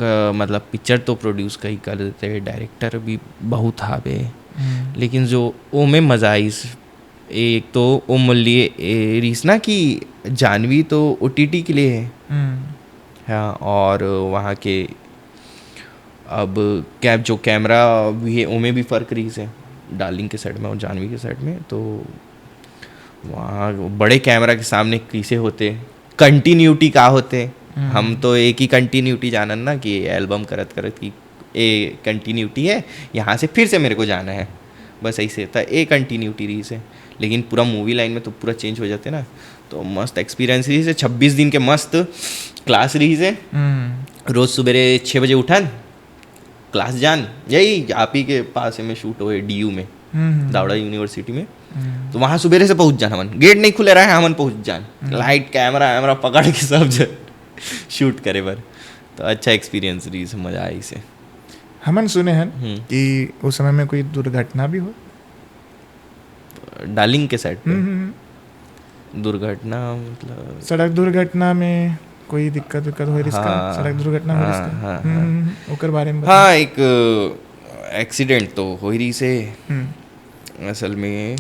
क-, मतलब पिक्चर तो प्रोड्यूस कई कर देते, डायरेक्टर भी बहुत हावे, हम्म। लेकिन जो ओमे मज़ा आइस, एक तो ओम लिए ए, रहिस ना कि जाह्नवी तो ओटीटी के लिए है, हम्म। हाँ, और वहाँ के अब कै-, जो कैमरा भी है, ओमे भी फ़र्क रहिस हे डार्लिंग के सेट में और जाह्नवी के सेट में। तो वहाँ बड़े कैमरा के सामने कैसे होते, कंटिन्यूटी का होते, हम्म। हम तो एक ही कंटिन्यूटी जानन ना कि एल्बम करत करत की ए कंटिन्यूटी है, यहाँ से फिर से मेरे को जाना है, बस ऐसे था, ए कंटिन्यूटी रहिस हे। लेकिन पूरा मूवी लाइन में तो पूरा चेंज हो जाते ना। तो मस्त एक्सपीरियंस रहिस हे, छब्बीस दिन के मस्त क्लास रहिस हे। हम्म। रोज सुबेरे छः बजे उठन, क्लास जान, यही आप ही के पास में शूट होए डीयू में, हम्म। दावड़ा यूनिवर्सिटी में। हम्म। तो वहाँ सुबेरे से पहुँच जान, हमन गेट नहीं खुले रहे, हमन पहुँच जान, लाइट कैमरा वैमरा पकड़ के सब जन। शूट करे बर। तो अच्छा एक्सपीरियंस रहिस, मजा आइस हे। हमन सुने हन हम्म। कि उस समय में कोई दुर्घटना भी हो। डार्लिंग के सेट पे हम्म, हम्म, हम्म। दुर्घटना, मतलब सड़क दुर्घटना में कोई दिक्कत विक्कत होय रिस का? हाँ, सड़क दुर्घटना होय रिस हाँ, का? हाँ, हम्म, हाँ। हम्म, हम्म। ओकर बारे में बता। हाँ, एक एक्सीडेंट तो हो ही रहिस हे। हम्म, असल में अ,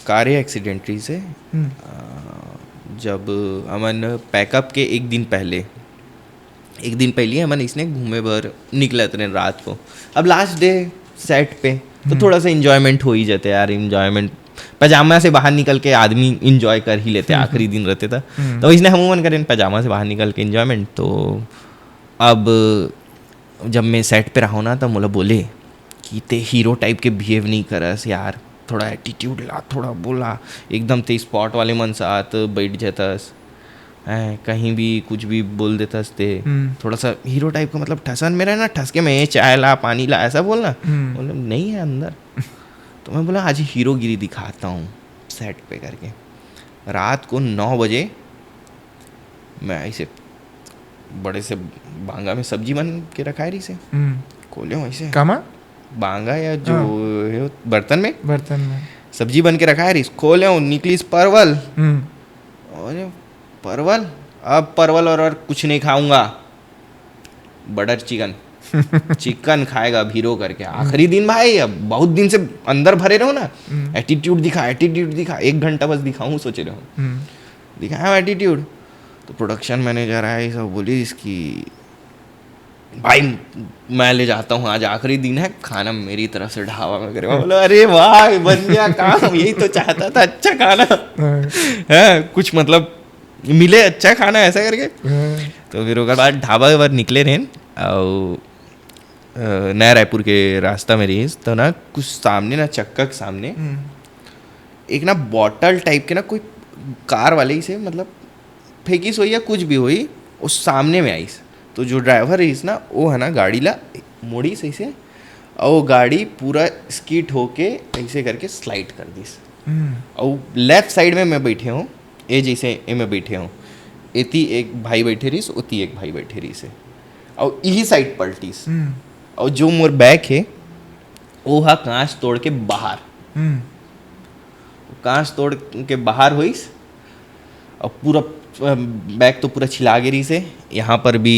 कार एक्सीडेंट रहिस हे। हम्म, अ, जब हमन पैकअप के एक दिन पहले, एक दिन पहले हमन इसने घूमे बर निकलत रहे रात को। अब लास्ट डे सेट पे तो हम्म। थोड़ा सा एंजॉयमेंट हो ही जाते यार, एंजॉयमेंट। पजामा से बाहर निकल के आदमी एंजॉय कर ही लेते, आखिरी दिन रहते था। हम्म। तो इसने हम मन करें पजामा से बाहर निकल के एंजॉयमेंट। तो अब जब मैं सेट पे रहूँ ना, तो मोला बोले कि ते हीरो टाइप के बिहेव नहीं करस यार, थोड़ा एटीट्यूड ला, थोड़ा बोला, एकदम ते स्पॉट वाले मन साथ बैठ जातस, हैं, कहीं भी कुछ भी बोल देतस ते। हम्म। थोड़ा सा हीरो टाइप का, मतलब ठसन में रहना, ठस के मैं चाय ला, पानी ला, ऐसा बोलना। हम्म। बोले नहीं है अंदर। तो मैं बोला आज हीरोगिरी दिखाता हूँ सेट पे करके। रात को नौ बजे मैं ऐसे बड़े से बांगा में सब्जी बन के रखाय रहिस हे, हम्म। खोले हूँ ऐसे कामा? बांगा या जो हाँ। हे बर्तन में बर्तन में। सब्जी बन के रखाय रहिस, खोले हूँ, निकलिस परवल। हम्म। अरे परवल, अब परवल और, और कुछ नहीं खाऊंगा, बटर चिकन। चिकन खाएगा अब हीरो करके। आखिरी दिन भाई, अब बहुत दिन से अंदर भरे रहो ना, हम्म। एटीट्यूड दिखा, एटीट्यूड दिखा, एक घंटा बस दिखाऊँ सोचे रहो। हम्म। दिखाया एटीट्यूड। तो प्रोडक्शन मैनेजर आया, ये सब बोली इसकी, भाई मैं ले जाता हूँ, आज आखिरी दिन है, खाना मेरी तरफ से ढाबा में करेगा। बोलो अरे वाह, बन गया काम, यही तो चाहता था, अच्छा खाना हाँ। है, कुछ मतलब मिले अच्छा खाना ऐसा करके। हाँ। तो फिर ओकर बाद ढाबा पर निकले रहेन, और अ, नया रायपुर के रास्ता में रहिस, तो ना कुछ सामने ना चक्का के सामने हम्म। एक ना बॉटल टाइप के ना कोई कार वाले ही से, मतलब फेंकिस होई या कुछ भी होई, वो सामने में आइस। तो जो ड्राइवर रहिस ना, वो है ना गाड़ी ला मोड़िस ऐसे, और वो गाड़ी पूरा स्किट होके ऐसे करके स्लाइड कर दिस। हम्म। और लेफ्ट साइड में मैं बैठे हूँ, ये जैसे ये मैं बैठे हूँ, एती एक भाई बैठे रहिस, ओती एक भाई बैठे रहिस हे, और यही साइड पलटिस। हम्म। और जो मोर बैक है, वो हा कांच तोड़ के बाहर, हम्म। कांच तोड़ के बाहर होइस, और पूरा अ, बैक तो पूरा छिला गे रहिस हे। यहाँ पर भी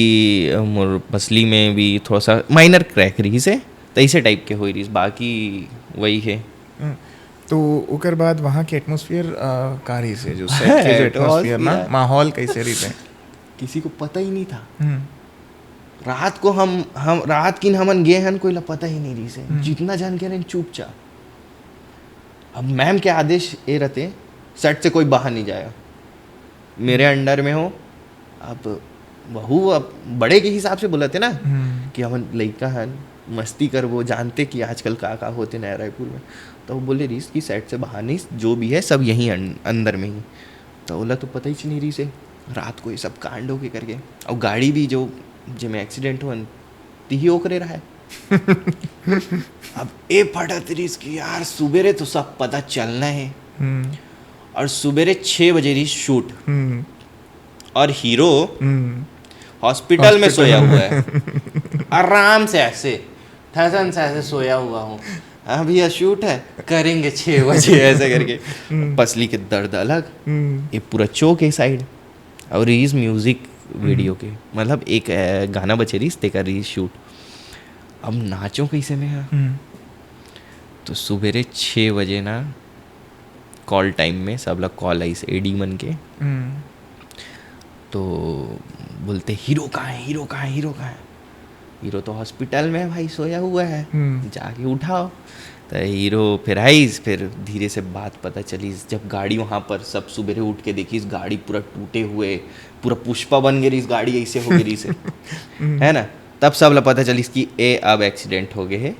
अ, मोर पसली में भी थोड़ा सा माइनर क्रैक रहिस हे, तो ऐसे टाइप के होई रहिस, बाकी वही है। हम्म। तो ओकर बाद वहाँ के एटमॉस्फेयर, अ, का रहिस हे, जो सेट के जो एटमॉस्फेयर ना, Atmosphere। माहौल कैसे रहिस हे? किसी को पता ही नहीं था। हम्म। रात को हम हम रात किन हमन गे हन, कोई ला पता ही नहीं रहिस हे। हम्म। जितना झन के रहन चुपचाप। अब मैम के आदेश ये रहते, सेट से कोई बाहर नहीं जाएगा, मेरे अंडर में हो। अब वहू अब बड़े के हिसाब से बोलते ना हम्म। कि हमन लइका हन, मस्ती करबो, जानते कि आजकल का का होते नया रायपुर में। तो वो बोले रहिस कि सेट से बाहर नहीं, जो भी है सब यहीं अं-, अंदर में ही। तो ओला तो पता ही नहीं रहिस हे रात को ये सब कांड होके करके। और गाड़ी भी जो जेमे एक्सीडेंट हुआ, तिही ओकरे रहा है। अब ए फटत रहिस कि यार सुबेरे तो सब पता चलना है। हम्म। और सुबेरे छः बजे रहिस शूट, हम्म। और हीरो हम्म। हॉस्पिटल में हॉस्पिटल सोया में। हुआ है, आराम से ऐसे ठसन से ऐसे सोया हुआ हूँ। हाँ भैया शूट है, करेंगे छः बजे ऐसे करके। हम्म। पसली के दर्द अलग, हम्म। ये पूरा चोक है साइड। और इस म्यूजिक वीडियो के मतलब एक अ, गाना बचे रहिस, तेकर रहिस शूट। अब नाचो कैसे में हाँ? हम्म। तो सुबेरे छः बजे ना कॉल टाइम में सब लोग कॉल आइस एडी मन के। हम्म। तो बोलते हीरो कहाँ है, हीरो कहाँ है, हीरो कहाँ है? हीरो तो हॉस्पिटल में है भाई, सोया हुआ है, हम्म। जाके उठाओ। तो हीरो फिर आइस, फिर धीरे से बात पता चलिस। जब गाड़ी वहाँ पर सब सुबेरे उठ के देखिस, गाड़ी पूरा टूटे हुए, पूरा पुष्पा बन गे रहिस गाड़ी, ऐसे हो गे रहिस हे, हम्म। है ना? तब सब ला पता चलिस कि ए अब एक्सीडेंट हो गए है।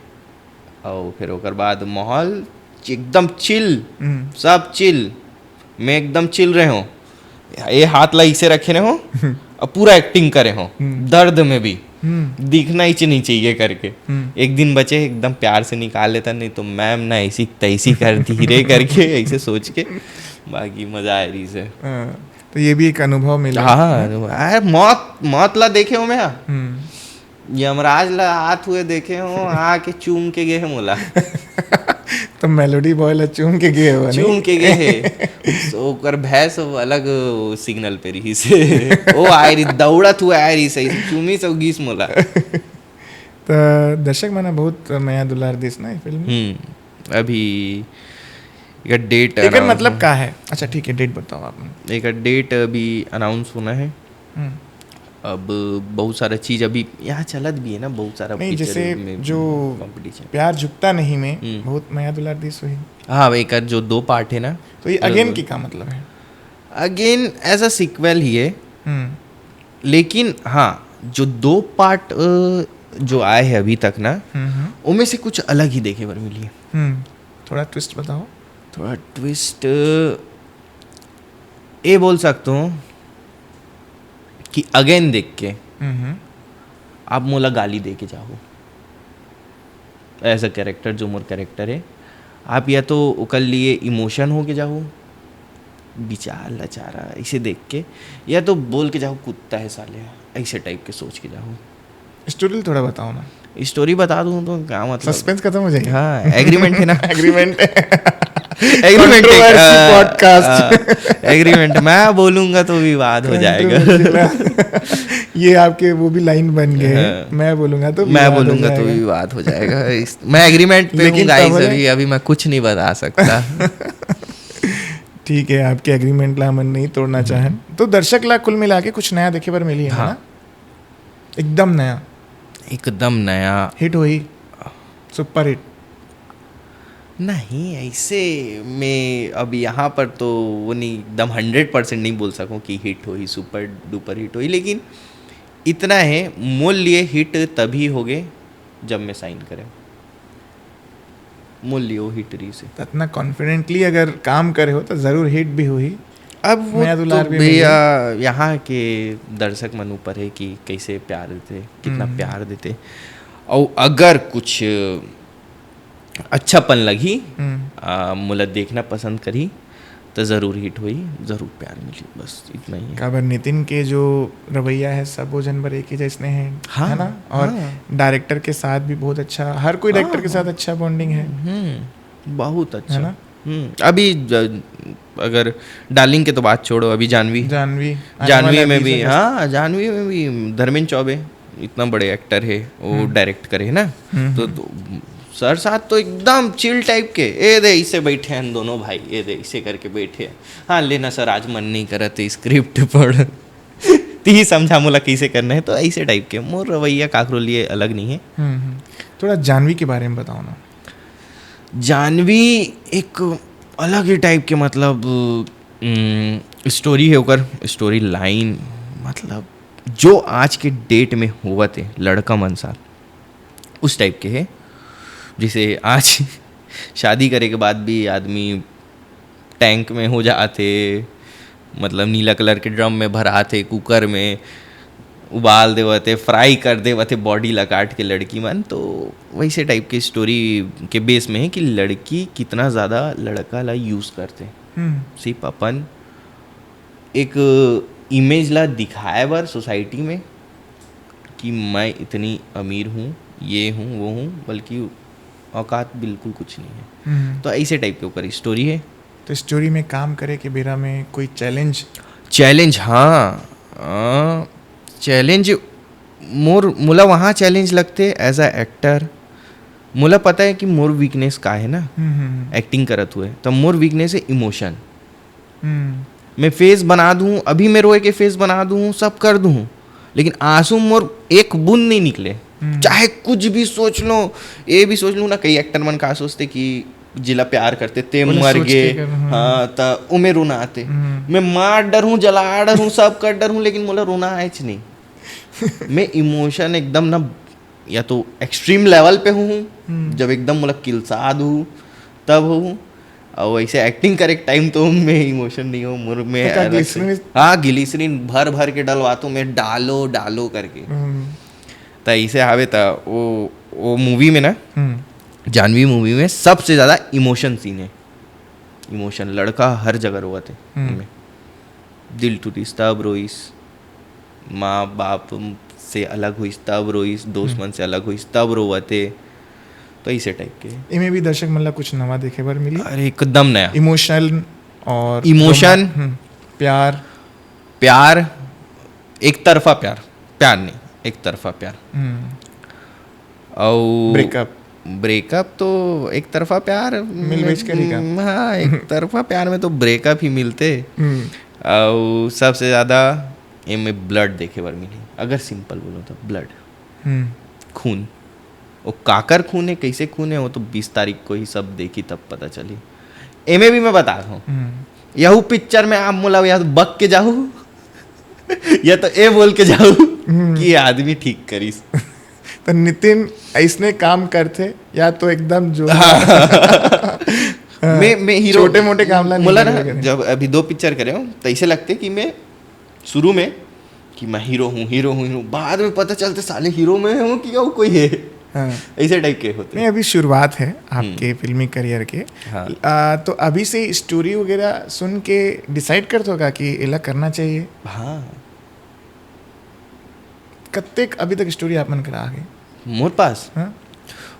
और फिर ओकर बाद माहौल एकदम चिल, हम्म। सब चिल। मैं एकदम चिल रहे हूँ, ये हाथ ला इसे रखे रहे हूँ और पूरा एक्टिंग करे हूँ, हम्म। दर्द में भी हम्म। दिखना ही नहीं चाहिए करके। हम्म। एक दिन बचे एकदम प्यार से निकाल लेता, नहीं तो मैम ना ऐसी तैसी कर धीरे करके ऐसे सोच के, बाकी मजा आ रहिस हे। हाँ। तो ये भी एक अनुभव मिला। हाँ, अनुभव। अरे, मौत, मौत ला देखे हो मैं, हाँ। हम्म। यमराज ला आत हुए देखे हो, आके चूम के गए हे मोला। तो मेलोडी बॉय ला चूम के गए हो, नहीं? चूम के गए हे। So, ओकर भैंस वो अलग सिग्नल पे रहिस हे। वो आए रहिस, दौड़त हुए आए रहिस हे, चूमिस अउ गीस मोला। तो दर्शक मन बहुत मया दुलार दिस ना ये फिल्म। हम्म, अभी एकर डेट एकर मतलब का है? अच्छा, ठीक है, डेट बताओ आप। एकर डेट अभी अनाउंस होना है। हम्म। अब बहुत सारा चीज अभी यहाँ चलत भी है ना, बहुत सारा नहीं, पिक्चर जैसे में जो कंपटीशन। प्यार झुकता नहीं में हम्म। बहुत मया दुलार दिस हुई। हाँ, एकर जो दो पार्ट है ना, तो ये अगेन की का मतलब है? अगेन एज अ सीक्वल ही है, हम्म। लेकिन हाँ, जो दो पार्ट जो आए हैं अभी तक ना, हम्म, हम्म। उनमें से कुछ अलग ही देखे बर मिली है। हम्म। थोड़ा ट्विस्ट बताओ। थोड़ा ट्विस्ट ये बोल सकता हूँ कि अगेन देख के हम्म, हम्म। आप मोला गाली दे के जाओ, एज अ कैरेक्टर, जो मोर कैरेक्टर है, आप या तो ओकर लिए इमोशन हो के जाओ, बिचारा लचारा ऐसे देख के, या तो बोल के जाओ, "कुत्ता है साले", ऐसे टाइप के सोच के जाओ। स्टोरी थोड़ा बताओ ना। स्टोरी बता दूं तो क्या मतलब? सस्पेंस खत्म हो जाएगा। हाँ, एग्रीमेंट है ना। एग्रीमेंट है। Agreement Controversy podcast। एग्रीमेंट, मैं बोलूंगा तो विवाद हो जाएगा। Controversy ना। ये आपके वो भी लाइन बन गए हैं। हाँ। मैं बोलूंगा तो मैं विवाद हो बोलूंगा तो जाएगा। विवाद हो जाएगा। इस, मैं एग्रीमेंट पे हूँ लेकिन गाइस, तब है अभी अभी मैं कुछ नहीं बता सकता। ठीक है, आपके एग्रीमेंट ला हमन नहीं तोड़ना चाहेन। तो दर्शक ला कुल मिला के कुछ नया देखे बर मिली है हाँ। ना? एकदम नया, एकदम नया। हिट हुई, सुपर हिट। नहीं, ऐसे में अब यहाँ पर तो वो नहीं, एकदम हंड्रेड परसेंट नहीं बोल सकूँ कि हिट होही, सुपर डुपर हिट होही, लेकिन इतना है, मोर लिए हिट तभी होगे जब मैं साइन करे। मोर लिए वो हिट रही से। इतना कॉन्फिडेंटली अगर काम करे हो तो जरूर हिट भी हुई। अब वो मया दुलार तो भी भैया यहाँ के दर्शक मन ऊपर है कि कैसे प्यार देते, कितना हम्म। प्यार देते, और अगर कुछ अच्छापन लगही, हम्म। आ, मोला देखना पसंद करही, तो जरूर हिट होही, जरूर प्यार मिलही, बस इतना ही है। काबर नितिन के जो रवैया है सब वो जन बर एक ही जैसने है, हाँ, है ना? और हाँ। डायरेक्टर के साथ भी बहुत अच्छा, हर कोई डायरेक्टर के साथ अच्छा बॉन्डिंग है, हम्म, बहुत अच्छा। है ना? हम्म, अभी ज-, अगर डार्लिंग के तो बात छोड़ो, अभी जानवी, जानवी, आने जानवी वाला में episode भी, है। हाँ, जानवी में भी धर्मेंद्र चौबे इतना बड़े एक्टर है, वो डायरेक्ट करे है ना, हम्म। तो, तो सर साथ तो एकदम चिल टाइप के, "ए दे, इसे बैठे हैं दोनों भाई, ए दे, इसे करके बैठे हैं, हाँ लेना सर, आज मन नहीं करत है, स्क्रिप्ट पढ़, ती ही समझा मोला कैसे करना है।" तो ऐसे टाइप के मोर रवैया काकरो लिए अलग नहीं है। हम्म, हम्म। थोड़ा जानवी के बारे में बताओ ना। जानवी एक अलग ही टाइप के, मतलब, स्टोरी है ओकर, स्टोरी लाइन, मतलब, जो आज के डेट में होवत है लड़का मन साथ, उस टाइप के है। जैसे आज शादी करे के बाद भी आदमी टैंक में हो जाते, मतलब, नीला कलर के ड्रम में भराते, कुकर में उबाल देवते, फ्राई कर देवते बॉडी ला काट के लड़की मन। तो वैसे टाइप के स्टोरी के बेस में है कि लड़की कितना ज़्यादा लड़का ला यूज़ करते, हम्म। सिर्फ अपन एक इमेज ला दिखाए बर सोसाइटी में कि मैं इतनी अमीर हूँ, ये हूँ, वो हूँ, बल्कि औकात बिल्कुल कुछ नहीं है। हम्म। तो ऐसे टाइप के ऊपर स्टोरी है। तो स्टोरी में काम करे के बेरा में कोई चैलेंज? चैलेंज, हाँ, चैलेंज मोर, मोला वहाँ चैलेंज लगते एज अ एक्टर। मोला पता है कि मोर वीकनेस का है ना, हम्म, हम्म, एक्टिंग करत हुए, तो मोर वीकनेस है इमोशन। हम्म। मैं फेस बना दूँ, अभी मैं रोए के फेस बना दूँ, सब कर दूँ, लेकिन आंसू मोर एक बूंद नहीं निकले। हम्म। चाहे कुछ भी सोच लो, ये भी सोच लूँ ना, कई एक्टर मन का सोचते कि जिला प्यार करते ते बोले मर सोच गए, के कर, हाँ। हाँ, त ओमे रोना आते। हम्म। मैं मार डर हूँ, जला डर हूँ, सब कर डर हूँ, लेकिन मोला रोना आएच नहीं। मैं इमोशन एकदम ना, या तो एक्सट्रीम लेवल पे हूँ, हम्म। जब एकदम मोला किलसा दूँ तब हूँ, और वैसे एक्टिंग करे टाइम तो मैं इमोशन नहीं हूँ, मोर में तो क्या अलग से ग्लिसरीन? हाँ, ग्लिसरीन भर भर के डलवाता हूँ मैं, डालो डालो करके। हम्म। त इसे आवे त वो, वो मूवी में ना, हम्म। जानवी मूवी में सबसे ज़्यादा इमोशन सीन है। इमोशन, लड़का हर जगह रोवत है हम्म। इनमें। दिल टूटिस तब रोइस, माँ बाप से अलग होइस तब रोइस, दोस्त मन से अलग होइस तब रोवत हे, तो ऐसे टाइप के। एमे भी दर्शक मन ला कुछ नवा देखे बर मिली। अरे एकदम नया। इमोशन और Emotion। हम्म, प्यार। प्यार, एक तरफा प्यार, प्यार नहीं, एक तरफा प्यार। हम्म, और ब्रेकअप। ब्रेकअप तो एक तरफा प्यार मिल बेच कर ही का? हाँ, एक तरफा प्यार में तो ब्रेकअप ही मिलते। हम्म, और सबसे ज़्यादा एमे ब्लड देखे बर मिली, अगर सिंपल बोलो तो ब्लड, हम्म, खून। वो काकर खून है, कैसे खून है, वो तो बीस तारीख को ही सब देखी तब पता चली। एमे भी मैं बता रहा हूँ, हम्म। यहू पिक्चर में आप मोला या तो बक के जाहू या तो ए बोल के जाहू हम्म। कि ये आदमी ठीक करिस। तो नितिन ऐसने काम करथे या तो एकदम जो मैं मैं हीरो छोटे मोटे काम ला नहीं बोला ना, करवे करे। जब अभी दो पिक्चर करे हो तो ऐसे लगते कि मैं शुरू में कि मैं हीरो हूँ, हीरो हूँ, हीरो, बाद में पता चलते साले हीरो में हूँ कि वो कोई है। हाँ। ऐसे टाइप के होते। नहीं, अभी शुरुआत है आपके फिल्मी करियर के। हाँ। आ, तो अभी से स्टोरी वगैरह सुन के डिसाइड करत होगा कि एला करना चाहिए। हाँ। कत्तेक अभी तक स्टोरी आप मन करा आगे? मोर पास हाँ।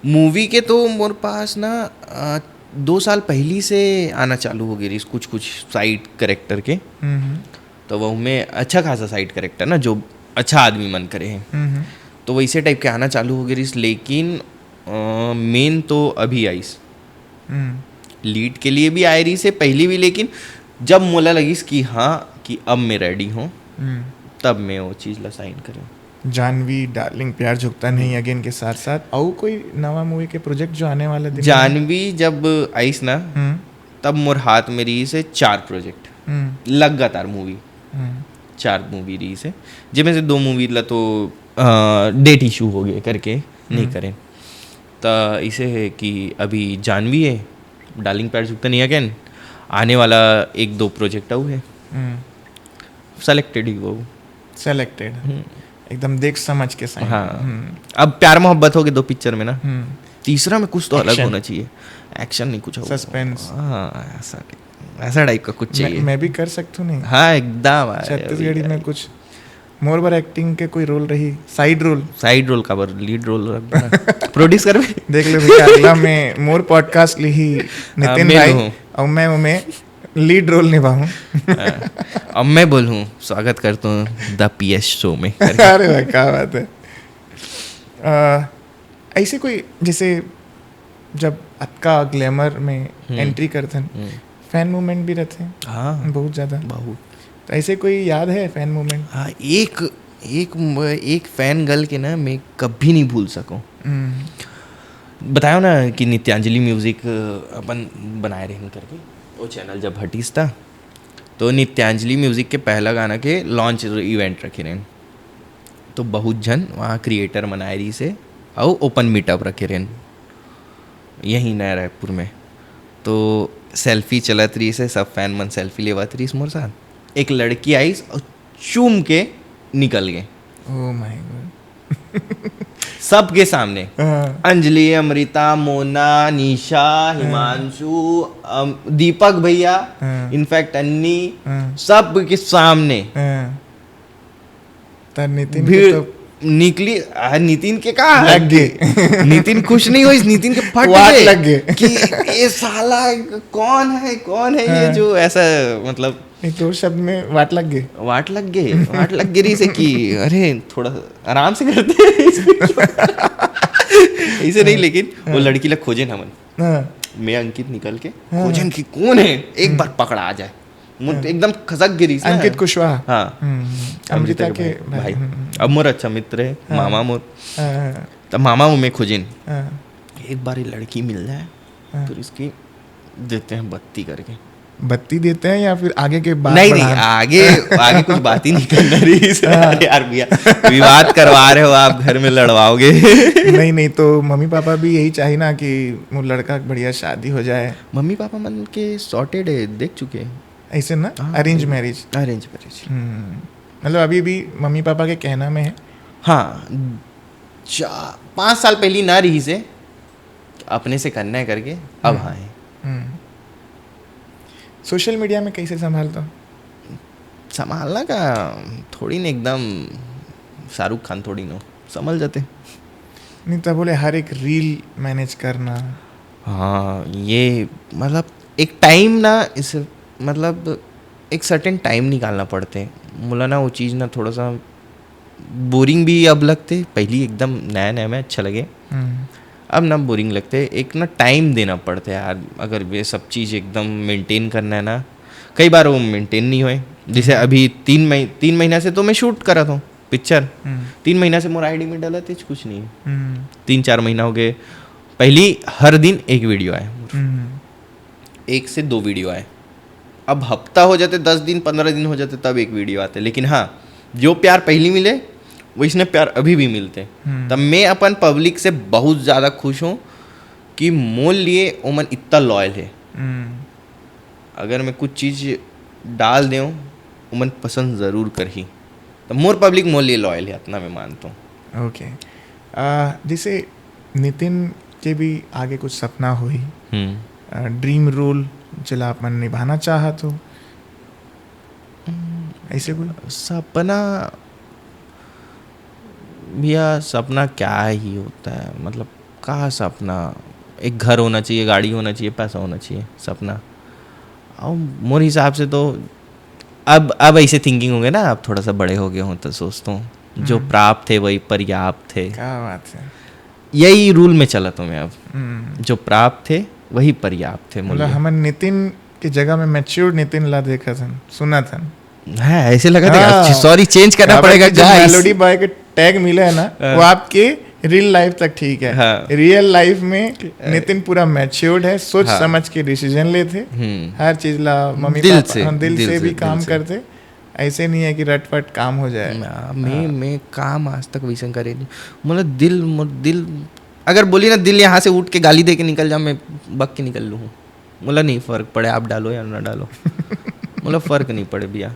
मूवी के तो मोर पास ना, आ, दो साल पहली से आना चालू हो गई रही कुछ कुछ साइड कैरेक्टर के। हम्म, हम्म, तो वो में अच्छा खासा साइड कैरेक्टर ना, जो अच्छा आदमी मन करे हैं, हम्म, हम्म, तो वैसे टाइप के आना चालू हो गई रही। लेकिन मेन तो अभी आइस, हम्म, लीड के लिए भी आए रही से पहली भी, लेकिन जब मोला लगिस कि हाँ, कि अब मैं रेडी हूँ, हम्म। तब मैं वो चीज़ ला साइन करूँ। जानवी, डार्लिंग, प्यार झुकता नहीं, अगेन के साथ साथ और कोई नवा मूवी के प्रोजेक्ट जो आने वाला दिन में? जानवी जब आइस ना, हम्म, तब मोर हाथ में रही से चार प्रोजेक्ट हम्म, लगातार मूवी, हम्म, चार मूवी रही से, जेमे से दो मूवी ला तो डेट इशू हो गए करके नहीं करे। तो इसे है कि अभी जानवी है, डार्लिंग, प्यार झुकता नहीं, अगेन आने वाला एक दो प्रोजेक्ट आऊ है, हम्म। सेलेक्टेड ही वो। सेलेक्टेड। एकदम देख समझ के साइन। हाँ। हम्म, अब प्यार मोहब्बत हो गए दो पिक्चर में ना, हम्म। तीसरा में कुछ तो अलग Action। होना चाहिए, एक्शन नहीं कुछ हो। Suspense। हाँ, ऐसा टाइप, ऐसा टाइप का कुछ मैं, चाहिए। मैं भी कर सकता हूँ नहीं? हाँ, एकदम। अरे, छत्तीसगढ़ी में कुछ मोर बर एक्टिंग के कोई रोल रही, साइड रोल? साइड रोल का बर, लीड रोल रख दो ना। प्रोड्यूस कर भी। देख लो भैया, अगला में मोर पॉडकास्ट ली ही नितिन मैं भाई हूँ। और मैं उमे लीड रोल निभाऊँ। हाँ। अब मैं बोलूँ, स्वागत करता हूँ द पीएस शो में। अरे वाह, क्या बात है। अ, ऐसे कोई, जैसे जब अतका ग्लैमर में हम्म। एंट्री करथन, हम्म। फैन मूवमेंट भी रहते हैं हाँ, बहुत ज़्यादा। बहुत। तो ऐसे कोई याद है फैन मूवमेंट? हाँ, एक एक एक फैन गर्ल के ना मैं कभी नहीं भूल सकूँ। हम्म, बताओ ना कि नित्यांजलि म्यूजिक अपन बनाए रहन करके, वो चैनल जब हटिस था, तो नित्यांजलि म्यूजिक के पहला गाना के लॉन्च इवेंट रखे रहन, तो बहुत झन वहाँ क्रिएटर मन आए रही से, और ओपन मीटअप रखे रहन यहीं नया रायपुर में। तो सेल्फी चलत रही से, सब फैन मन सेल्फी लेवत रही मोर साथ। एक लड़की आई और चूम के निकल गए ओ माय गॉड। सबके सामने। हाँ। अंजलि, अमृता, मोना, निशा, हिमांशु, अम, दीपक भैया, हाँ। इनफैक्ट अन्नी, हाँ। सब के सामने हाँ। त नितिन भीड़ के तो निकली। आ, नितिन के का लग गए। नितिन खुश नहीं हो, इस नितिन के फट वाट गए लग गए। कि ये साला कौन है, कौन है ये हाँ। जो ऐसा, मतलब, नहीं, तो शब्द में वाट लग गए। वाट लग गए, वाट लग गई रही से कि अरे थोड़ा आराम से करते हैं। इसे नहीं, लेकिन वो लड़की ला खोजे ना मन। हाँ। मैं अंकित निकल के हाँ। खोजन कि कौन है, एक बार पकड़ा आ जाए। मुझ एकदम खसक गिरी से। अंकित कुशवाहा। हाँ। हम्म, हम्म। अमृता के भाई। हम्म, हम्म। अब मोर अच्छा मित्र है, हाँ। मामा मोर। हाँ, हाँ, तब मामा वो मैं खोजिन, हाँ। एक बार ये लड़की मिल जाए, हाँ। फिर इसकी देते हैं बत्ती करके। बत्ती देते हैं या फिर आगे के बात नहीं नहीं, बढ़ा? आगे आगे कुछ बात ही नहीं करना रही से। अरे यार भैया, विवाद करवा रहे हो आप, घर में लड़वाओगे। नहीं नहीं, तो मम्मी पापा भी यही चाहिए ना कि वो लड़का बढ़िया शादी हो जाए। मम्मी पापा मन के सॉर्टेड है, देख चुके हैं। ऐसे ना, हाँ। Arrange marriage. Arrange marriage. मतलब अभी भी मम्मी पापा के कहना में है। हाँ, चा- पाँच साल पहली ना रही से, अपने से करना है करके अब हाँ है। सोशल मीडिया में कैसे संभालता हूँ? संभालना का थोड़ी ना, एकदम शाहरुख खान थोड़ी नो, संभल जाते। नहीं तो बोले हर एक रील मैनेज करना। हाँ, ये मतलब एक टाइम ना, इस मतलब एक सर्टेन टाइम निकालना पड़ते। मोला ना वो चीज़ ना थोड़ा सा बोरिंग भी अब लगते, पहली एकदम नया नया में अच्छा लगे, हम्म, अब ना बोरिंग लगते। एक ना टाइम देना पड़ता है यार, अगर ये सब चीज़ एकदम मेंटेन करना है ना। कई बार वो मेंटेन नहीं होए, जैसे अभी तीन मही तीन महीना से तो मैं शूट करा था पिक्चर, हम्म, तीन महीना से मोर आईडी में डाला तेज कुछ नहीं है। हम्म, तीन चार महीना हो गए, पहली हर दिन एक वीडियो आए, हम्म, एक से दो वीडियो आए। अब हफ्ता हो जाते, दस दिन, पंद्रह दिन हो जाते, तब एक वीडियो आते। लेकिन हाँ, जो प्यार पहली मिले, वो इसने प्यार अभी भी मिलते। हम्म। तब मैं अपन पब्लिक से बहुत ज़्यादा खुश हूँ कि मोर लिए ओमन इतना लॉयल है। हम्म, अगर मैं कुछ चीज़ डाल देऊँ, ओमन पसंद ज़रूर करही। तो मोर पब्लिक मोर लिए लॉयल है, इतना मैं मानता हूँ। ओके। आ, जैसे नितिन के भी आगे कुछ सपना होही, हम्म। आ, ड्रीम रोल जेला अपन निभाना चाहत हो, ऐसे कोई? सपना, भैया, सपना क्या ही होता है? मतलब, कहाँ सपना? एक घर होना चाहिए, गाड़ी होना चाहिए, पैसा होना चाहिए, सपना। अब मोर हिसाब से तो अब अब ऐसे थिंकिंग हो गए ना, अब थोड़ा सा बड़े हो गए हों तो सोचता हूँ, जो हम्म। प्राप्त है वही पर्याप्त है। क्या बात है। यही रूल में चला तो मैं अब, हम्म, जो प्राप्त है वही पर्याप्त है। मतलब मूल्य हमन नितिन के जगह में मैच्योर नितिन ला देखत हन, सुनत हन। है, ऐसे लगा था। हाँ। सॉरी, चेंज करना काबर पड़ेगा कि जो गाइस। मेलोडी बॉय के टैग मिले है ना, हाँ। वो आपके रियल लाइफ तक ठीक है। हाँ। रियल लाइफ में नितिन पूरा मैच्योर्ड है, सोच हाँ। समझ के डिसीजन लेते, हम्म। हर चीज ला मम्मी दिल पापा, से, हाँ, दिल दिल से से, भी दिल काम से। करते। ऐसे नहीं है कि रटपट काम हो जाए। ना, मैं मैं काम आज तक वैसे करे नहीं। मतलब दिल, मोर दिल, अगर बोली ना, दिल यहाँ से उठ के गाली दे के निकल जा, मैं बक के निकल लूँ। मोला नहीं फर्क पड़े, आप डालो या ना डालो। मोला फर्क नहीं पड़े भैया।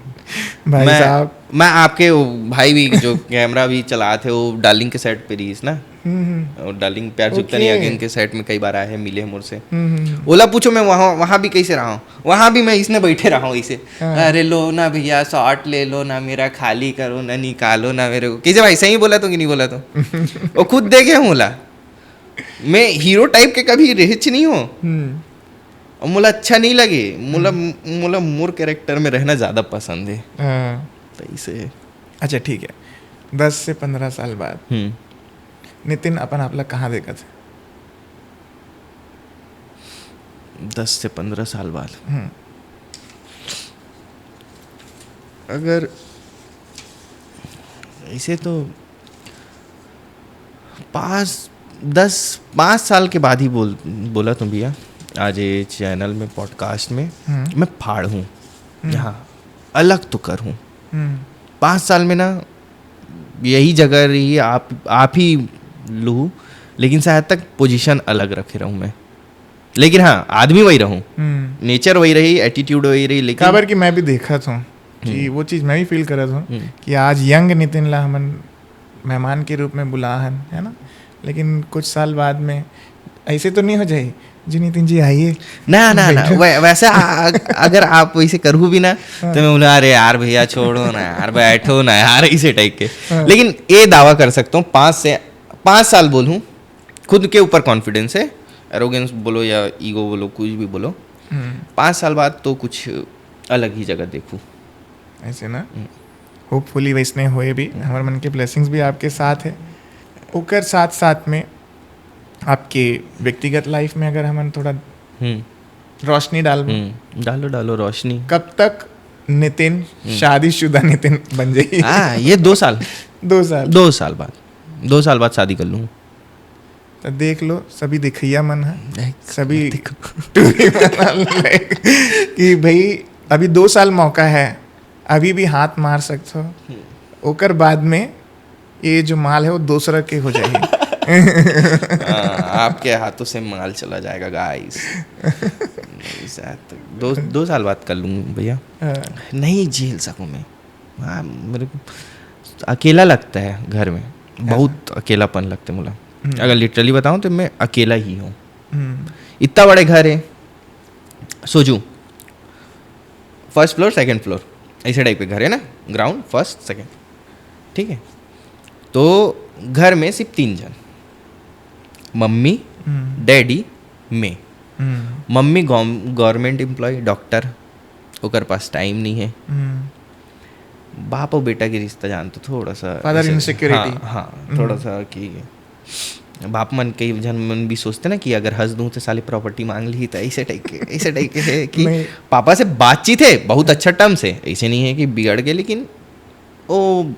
भाई मैं साहब। मैं आपके वो भाई भी जो कैमरा भी चलाते, वो डार्लिंग के सेट पे रहीस ना, हम्म, हम्म, और डार्लिंग प्यार झुकता ओके। नहीं अगेन के सेट में कई बार आए हैं, मिले हैं मोर से। हम्म, हम्म, ओला पूछो, मैं वहाँ वहाँ भी कैसे रहा हूँ, वहाँ भी मैं इसने बैठे रहा हूँ इसे। हाँ। अरे लो ना भैया, शॉट ले लो ना, मेरा खाली करो ना, निकालो ना मेरे को। कैसे भाई, सही बोला तो कि नहीं बोला तो? वो खुद देखे हूँ ला, मैं हीरो टाइप के कभी रेच नहीं हूँ। हम्म, और मोला अच्छा नहीं लगे, मोला मोला मोर कैरेक्टर में रहना ज़्यादा पसंद है। हाँ। तो इसे अच्छा, ठीक है, दस से पंद्रह साल बाद हम्म। नितिन अपन आप ला कहाँ देखत है? दस से पंद्रह साल बाद हम्म, अगर ऐसे तो पाँच दस पाँच साल के बाद ही बोल बोला तुम भैया, आज ये चैनल में, पॉडकास्ट में हम्म, मैं फाड़ हूँ, यहाँ अलग तो कर हूँ। हम्म, पाँच साल में ना यही जगह रही, आप आप ही लूँ, लेकिन शायद तक पोजीशन अलग रखे रहूँ मैं। लेकिन हाँ, आदमी वही रहूँ, हम्म। नेचर वही रही, एटीट्यूड वही रही, लेकिन काबर कि मैं भी देखत हूँ कि वो चीज़ मैं भी फील करत हूँ हम्म। कि आज यंग नितिन ला हमन मेहमान के रूप में बुला हन, है ना? लेकिन कुछ साल बाद में ऐसे तो नहीं हो जाए जी नितिन जी आइए? ना ना ना वै, वैसे आ, अगर आप वैसे करहू भी ना, तो मैं बोला, अरे यार भैया, छोड़ो ना यार, बैठो ना यार, इसे टाइप के। हाँ। लेकिन ये दावा कर सकता हूँ, पाँच से पाँच साल बोलूँ, खुद के ऊपर कॉन्फिडेंस है, एरोगेंस बोलो या ईगो बोलो, कुछ भी बोलो, हम्म, पाँच साल बाद तो कुछ अलग ही जगह देखूँ। ऐसे ना, होपफुली वैसने होए भी, हमारे मन के ब्लेसिंग्स भी आपके साथ है। ओकर साथ साथ में आपके व्यक्तिगत लाइफ में अगर हमन थोड़ा हम्म रोशनी डालबो, हम्म, डालो डालो रोशनी। कब तक नितिन शादीशुदा नितिन बन जाई? हाँ, ये दो साल दो साल। दो साल बाद, दो साल बाद शादी कर लूँ। तो देख लो सभी देखैया मन है, देख, सभी देखो। टूरी मन है कि भाई अभी दो साल मौका है, अभी भी हाथ मार सकते हो। ओकर बाद में ये जो माल है वो दूसरा के हो जाएगी। हाँ, आपके हाथों से माल चला जाएगा गाइस। दो दो साल बाद कर लूँगा भैया। हाँ, नहीं झेल सकूँ मैं। हाँ, मेरे को अकेला लगता है घर में, बहुत अकेलापन लगता है मुला। अगर लिटरली बताऊँ तो मैं अकेला ही हूँ। हम्म, इतना बड़े घर है, सोचूँ, फर्स्ट फ्लोर, सेकंड फ्लोर, ऐसे टाइप के घर है ना, ग्राउंड, फर्स्ट, सेकंड, ठीक है। तो घर में सिर्फ तीन जन, मम्मी, हम्म। डैडी, मैं। हम्म। मम्मी गवर्नमेंट एम्प्लॉय, डॉक्टर, ओकर पास टाइम नहीं है। हम्म। बाप और बेटा के रिश्ता जान तो थोड़ा सा Father ऐसे- insecurity। हाँ, हाँ, हम्म। थोड़ा सा कि बाप मन, कई झन मन भी सोचते ना कि अगर हंस दूं तो साले प्रॉपर्टी मांग ली, तो ऐसे टाइप के, ऐसे टाइप के है कि नहीं। पापा से बातचीत है बहुत अच्छा टर्म से, ऐसे नहीं है कि बिगड़ के, लेकिन वो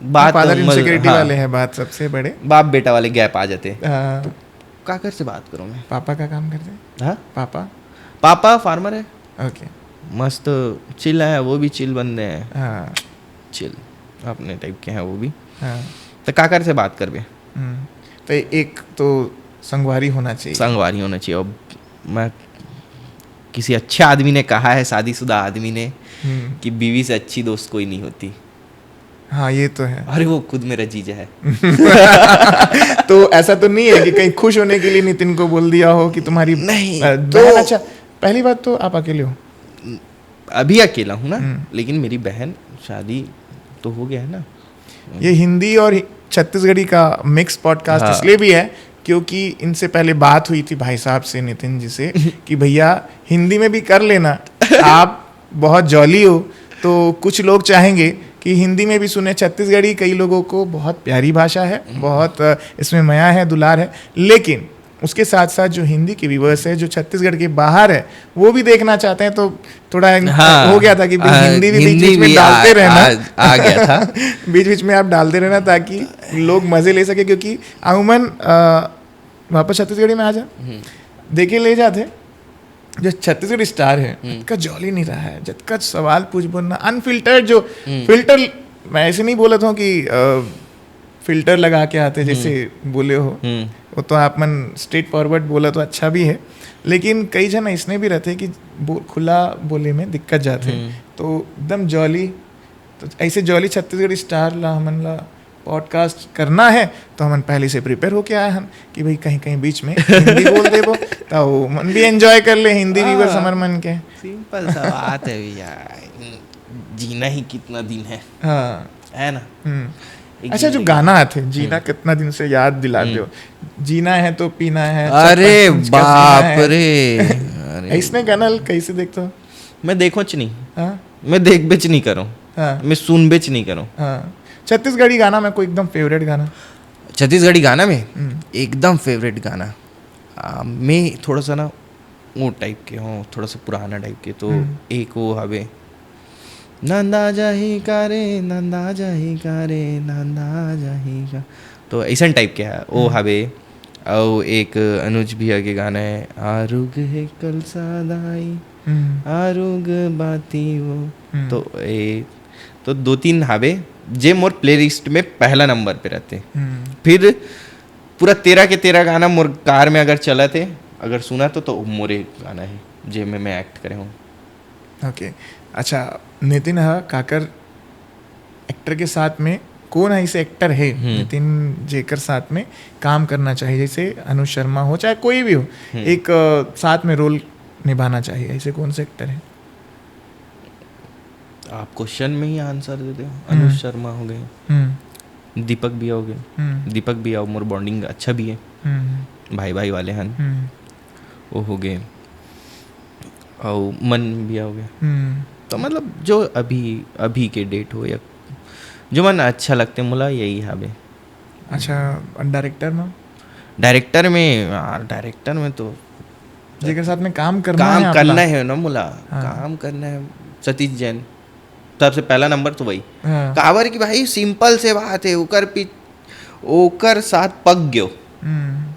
बात फादर मज- इनसिक्योरिटी हाँ, वाले हैं, बात सबसे बड़े। बाप बेटा वाले गैप आ जाते हैं। हाँ। काकर से बात करूँ मैं? पापा का काम करते हैं? हाँ, पापा? पापा फार्मर है, ओके। मस्त चिल है, वो भी चिल बंदे हैं, हाँ। चिल अपने टाइप के हैं वो भी। हाँ। तो काकर से बात करबे? हम्म। तो एक तो संगवारी होना चाहिए। संगवारी होना चाहिए। अब मैं, किसी अच्छे आदमी ने कहा है, शादीशुदा आदमी ने, हम्म। कि बीवी से अच्छी दोस्त कोई नहीं होती। हाँ, ये तो है। अरे, वो खुद मेरा जीजा है। तो ऐसा तो नहीं है कि कहीं खुश होने के लिए नितिन को बोल दिया हो कि तुम्हारी नहीं, अ, तो बहन? अच्छा, पहली बात तो आप अकेले हो। अभी अकेला हूँ ना, हम्म। लेकिन मेरी बहन, शादी तो हो गया है ना। ये हिंदी और हि- छत्तीसगढ़ी का मिक्स पॉडकास्ट हाँ। इसलिए भी है क्योंकि इनसे पहले बात हुई थी भाई साहब से, नितिन जी से, कि भैया, हिंदी में भी कर लेना, आप बहुत जॉली हो, तो कुछ लोग चाहेंगे कि हिंदी में भी सुने छत्तीसगढ़ी। कई लोगों को बहुत प्यारी भाषा है, बहुत अ, इसमें मया है, दुलार है, लेकिन उसके साथ साथ जो हिंदी के व्यूवर्स है, जो छत्तीसगढ़ के बाहर है, वो भी देखना चाहते हैं। तो थोड़ा इन- हाँ, हो गया था कि भाई, हाँ, हिंदी भी बीच हिंदी बीच में भी डालते आ- रहना, आ- आ गया था। बीच बीच में आप डालते रहना, ताकि लोग मजे ले सके। क्योंकि अमूमन अ, वापस छत्तीसगढ़ी में आ जा, हम्म। देखे ले जाते, जो छत्तीसगढ़ी स्टार है, हम्म। जतका जॉली नहीं रहा है, जतका सवाल पूछ बोलना, अनफिल्टर्ड जो हम्म। फिल्टर, मैं ऐसे नहीं बोलत हूँ कि फिल्टर लगा के आते जैसे बोले हो, हम्म। वो तो आप मन स्ट्रेट फॉरवर्ड बोला तो अच्छा भी है, लेकिन कई झन ऐसने भी रहते कि बो, खुला बोले में दिक्कत जाते हैं। हम्म। तो एकदम जॉली, तो ऐसे जॉली छत्तीसगढ़ी स्टार ला, हमन ला पॉडकास्ट करना है, तो हमन पहले से प्रिपेयर होके आए हन कि भाई, कहीं कहीं बीच में हिंदी बोल देबो, तो वो मन भी एंजॉय कर ले, हिंदी व्यूवर्स हाँ। हमर मन के। सिंपल सा बात है भैया, जीना ही कितना दिन है, हाँ। है ना? हम्म। एक अच्छा, जो जिंदगी। गाना आते, जीना हम्म। कितना दिन से याद दिला हम्म। दो, जीना है तो पीना है, अरे छप्पन इंच का सीना बाप है। रे। अरे, ऐसने गाना ल कैसे देखते हो? मैं देखो च नहीं, हाँ। मैं देखबे च नहीं करूँ, हाँ। मैं सुनबे च नहीं करूँ। हाँ। छत्तीसगढ़ी गाना में कोई एकदम फेवरेट गाना? छत्तीसगढ़ी गाना में हम्म। एकदम फेवरेट गाना, आ, मैं थोड़ा सा ना वो टाइप के हूँ, थोड़ा सा पुराना टाइप के, तो हम्म। एक वो हवे, नंदा जाही का रे, नंदा जाही का रे, नंदा जाही का, तो ऐसा टाइप के है वो हम्म। हवे। और एक अनुज भैया के गाना है, आरुग है कल सादाई, हम्म। आरुग बाती वो, हम्म। तो ए, तो दो तीन हवे जे मोर प्लेलिस्ट में पहला नंबर पे रहते। हम्म। फिर पूरा तेरह के तेरह गाना मोर कार में अगर चलत हे, अगर सुना तो, तो मोरे गाना है जे में मैं एक्ट करे हूँ। ओके। अच्छा, नितिन हा काकर एक्टर के साथ में कौन ऐसे एक्टर है, हम्म। नितिन जेकर साथ में काम करना चाहिए, जैसे अनुज शर्मा हो चाहे कोई भी हो, हम्म। एक अ, साथ में रोल निभाना चाहिए, ऐसे कौन से एक्टर हैं? आप क्वेश्चन में ही आंसर दे दो। हम्म। अनुज शर्मा हो गए, हम्म। दीपक भैया हो गए। हम्म। दीपक भैया मोर बॉन्डिंग अच्छा भी है, हम्म। भाई भाई वाले हन, हम्म। वो हो गए, और मन भैया हो गए। हम्म। तो मतलब जो अभी, अभी के डेट हो या जो मन अच्छा लगते मोला, यही हवे। अच्छा, डायरेक्टर में? डायरेक्टर में, यार, डायरेक्टर में तो जेकर साथ में काम करना काम है आप करना ला। है ना मोला, हाँ। काम करना है। सतीश जैन सबसे पहला नंबर तो वही। हाँ। काबर कि भाई सिंपल से बात है, ओकर पी ओकर साथ पक गयो, हम्म।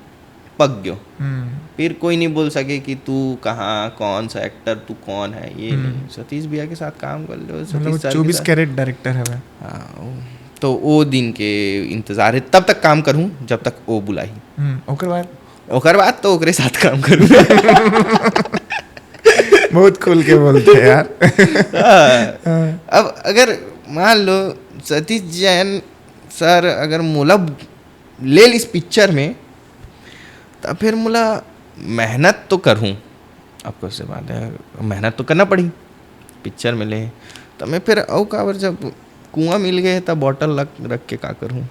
पक गयो। हम्म। फिर कोई नहीं बोल सके कि तू कहाँ, कौन सा एक्टर, तू कौन है, ये हम्म। नहीं। सतीश भैया के साथ काम कर लो, मतलब सतीश सर के चौबीस साथ। कैरेट डायरेक्टर है वह। हाँ, वो- तो वो दिन के इंतजार है, तब तक काम करूँ जब तक वो बुलाही। हम्म। ओकर बाद? ओकर बाद तो ओकरे साथ काम करूँ। बहुत खुल के बोलते हैं यार। हाँ। हाँ। अब अगर मान लो सतीश जैन सर अगर मोला ले लिस पिक्चर में, तो फिर मोला मेहनत तो करूँ, आपको से बात है, मेहनत तो करना पड़ी पिक्चर में ले। त मैं फिर अउ काबर, जब कुआं मिल गए हे, त बॉटल रख, रख के का करूँ?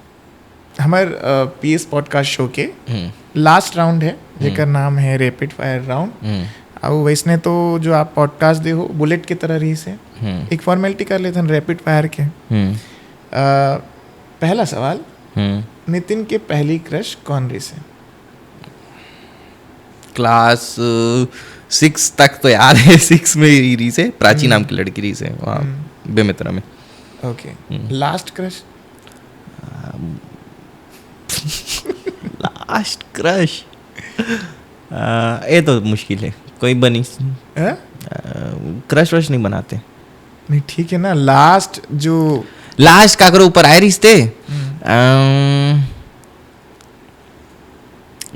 हमर पीएस पॉडकास्ट शो के हम्म, लास्ट राउंड है, जेकर नाम है रैपिड फायर राउंड। हम्म, अब वैसने तो जो आप पॉडकास्ट दे हो, बुलेट की तरह रहिस है। हम्म, एक फॉर्मेलिटी कर लेथन रैपिड फायर के। हम्म, अ, पहला सवाल, हम्म। नितिन के पहली क्रश कौन रहिस है? क्लास सिक्स तक तो याद है, सिक्स में ही रहिस है, प्राची हम्म। नाम की लड़की रहिस है, वहाँ हम्म। बेमेतरा में। ओके, हम्म। Last crush? लास्ट क्रश, ये तो मुश्किल है, कोई बनी। हैं? क्रश वश नहीं बनाते। नहीं, ठीक है ना, लास्ट जो लास्ट काकरो ऊपर आए रिश्ते। हम्म। अम,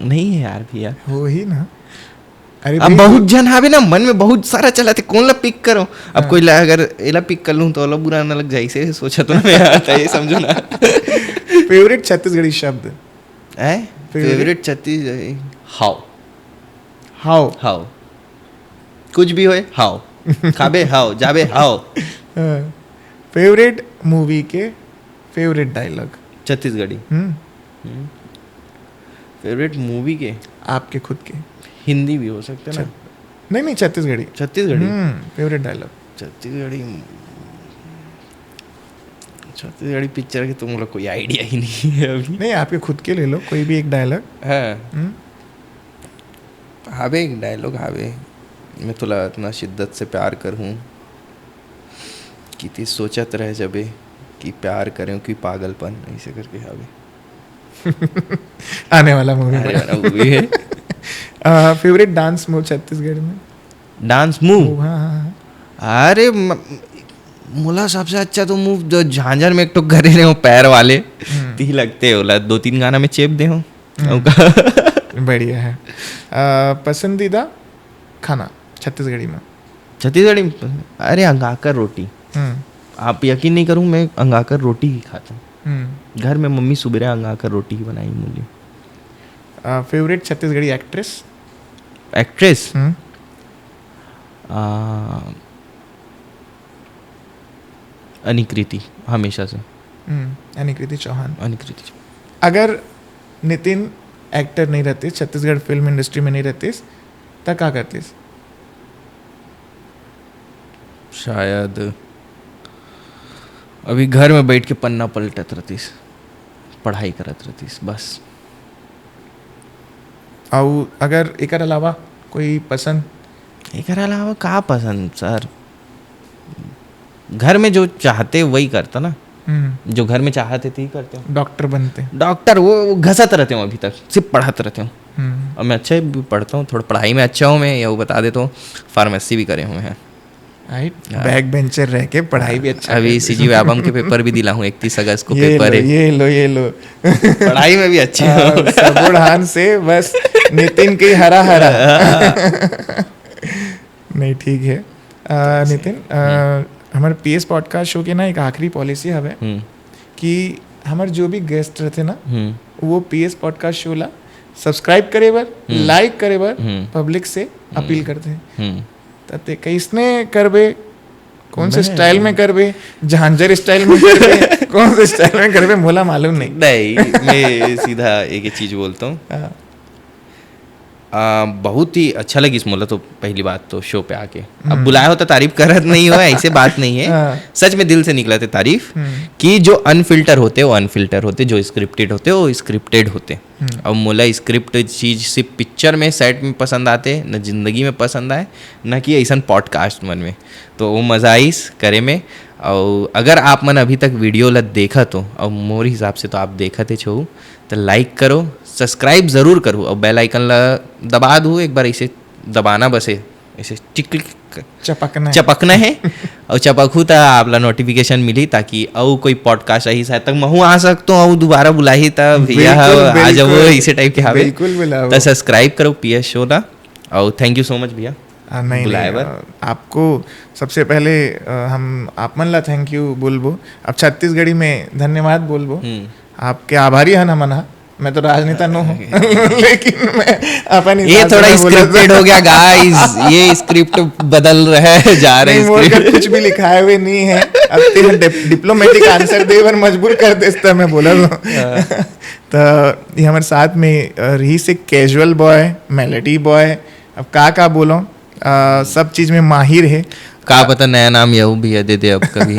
नहीं है यार भैया। हो ही ना। अरे अब भाई, बहुत झन हावे ना, मन में बहुत सारा चलत हे, कौन ला पिक करो? अब हाँ। कोई ला, अगर एला पिक कर लूँ तो ओला बुरा ना लग जाए, इसे सोचा तो ना मैं आता, ये समझो ना। फेवरेट छत्तीसगढ़ी शब्द? है फेवरेट? फेवरेट छत्तीस, हाव। हाव। हाव। कुछ भी होए, हाव। खाबे, हाव। जाबे, हाव। हाँ। फेवरेट मूवी के फेवरेट डायलॉग? छत्तीसगढ़ी। हम्म। फेवरेट मूवी के? आपके खुद के? हिंदी भी हो सकते ना। छत-, नहीं, नहीं, छत्तीसगढ़ी। छत्तीसगढ़ी। हम्म, favourite dialogue. Chhattisgarhi. Chhattisgarhi picture के तो मोला कोई आइडिया ही नहीं है अभी। नहीं, आपके खुद के ले लो, कोई भी एक डायलॉग। हाँ। हम्म। हावे एक डायलॉग हावे, "मैं तोला इतना शिद्दत से प्यार करहूँ कि ते सोचत रह जबे कि प्यार करें कि पागलपन", ऐसे करके हावे। आने वाला मूवी अरे में। वाला मूवी है। फेवरेट डांस मूव छत्तीसगढ़ में? Dance move? हाँ, हाँ, हाँ। अरे म-, मोला सबसे अच्छा तो मूव जो झांझर में एक ठो करे रहे हो पैर वाले, हम्म। ती लगते होला, दो तीन गाना में चेप दे हो। हम्म। ओका। बढ़िया है। अ, पसंदीदा खाना छत्तीसगढ़ी में? छत्तीसगढ़ी में? अरे, अंगाकर रोटी। हम्म। आप यकीन नहीं करूँ, मैं अंगाकर रोटी ही खाता हूँ। हम्म। घर में मम्मी सुबेरे अंगाकर रोटी ही बनाई मुझे। अ, फेवरेट छत्तीसगढ़ी एक्ट्रेस? एक्ट्रेस? हम्म। आ, अनिकृति, हमेशा से। हम्म, अनिकृति चौहान। अनिकृति। अगर नितिन एक्टर नहीं रहते, छत्तीसगढ़ फिल्म इंडस्ट्री में नहीं रहते, तो क्या करते? शायद अभी घर में बैठ के पन्ना पलटत रहतीस, पढ़ाई करत रहतीस, बस। और अगर एकर अलावा कोई पसंद? एकर अलावा का पसंद सर? घर में जो चाहते वही करता ना, हम्म। जो घर में चाहते थे ही करते हो। डॉक्टर बनते। डॉक्टर वो, वो घसत रहते हो अभी तक, सिर्फ पढ़त रहते हो। हम्म। और मैं अच्छा भी पढ़ता हूँ, थोड़ा पढ़ाई में अच्छा हूँ मैं, ये वो बता देता हूँ, फार्मेसी भी करे हुए हैं। राइट, हाँ। बैक बेंचर रह के पढ़ाई भी अच्छा अभी कर सीजी एल्बम के पेपर भी दिला हूँ, इकतीस अगस्त को ये पेपर लो, है। ये लो, ये लो। पढ़ाई में भी अच्छे हो। हाँ, सबुढ़ान से बस नितिन के हरा हरा। नहीं, ठीक है। अ, नितिन, अ, हमारे पीएस पॉडकास्ट शो के ना एक आखिरी पॉलिसी हवे हम्म, कि हमारे जो भी गेस्ट रहते ना, हम्म, वो पीएस पॉडकास्ट शो ला सब्सक्राइब करे बर, हम्म। लाइक करे बर हम्म। पब्लिक से अपील करते हैं। हम्म। तते कैसने करबे, कौन से मैं स्टाइल में करबे, झांझर स्टाइल में करबे, कौन से स्टाइल में करबे, मोला मालूम नहीं। नहीं, मैं सीधा एक ही चीज बोलता हूँ। हाँ। आ, बहुत ही अच्छा लगिस मोला तो, पहली बात तो शो पे आके। अब हम्म। बुलाया हो तो तारीफ करत नहीं हो, ऐसे बात नहीं है। हाँ। सच में दिल से निकला थे तारीफ हम्म। कि जो अनफिल्टर होते वो अनफिल्टर होते, जो स्क्रिप्टेड होते वो स्क्रिप्टेड होते। हम्म। अब मोला स्क्रिप्ट चीज सिर्फ पिक्चर में, सेट में पसंद आते, न जिंदगी में पसंद आए, न कि ऐसन पॉडकास्ट मन में। तो वो मजा आइस करे में। और अगर आप मन अभी तक वीडियो ला देखत हो, और मोर हिसाब से तो आप देखत हे छो, तो लाइक करो, सब्सक्राइब जरूर करो और बेल आइकन ला दबा दो एक बार, ऐसे दबाना बस है, ऐसे टिक टिक चपकना है। चपकना है। और चपकहू त आप ला नोटिफिकेशन मिली, ताकि अउ कोई पॉडकास्ट आही, शायद तक महू आ सकतो हूँ, अउ दोबारा बुलाही त भैया बिल्कुल, आ जाबो, बिल्कुल। इसे टाइप के हावे। बिल्कुल बुलाओ। त सब्सक्राइब करो पीएस शो ला, और thank you so much भैया। आ, नहीं, बुलाए नहीं, बर। आ, आपको सबसे पहले, आ, हम आप मन ला थैंक यू बोलबो, अब छत्तीसगढ़ी में धन्यवाद बोलबो। हम्म। आपके आभारी हन हमन हा। मैं तो राजनेता नो हूँ लेकिन मैं अपन ये थोड़ा स्क्रिप्टेड हो गया गाइस। ये स्क्रिप्ट बदल रहा है जा रहा है मोर कर कुछ भी लिखाए हुए नहीं है। अब तेरे डिप्लोमेटिक आंसर दे बर मजबूर कर देता मैं बोला तो तो ये हमारे साथ में रही से कैजुअल बॉय, मेलोडी बॉय, अब का का बोलो, सब चीज में माहिर है। का पता नया नाम यहू भी है दे दे अब कभी।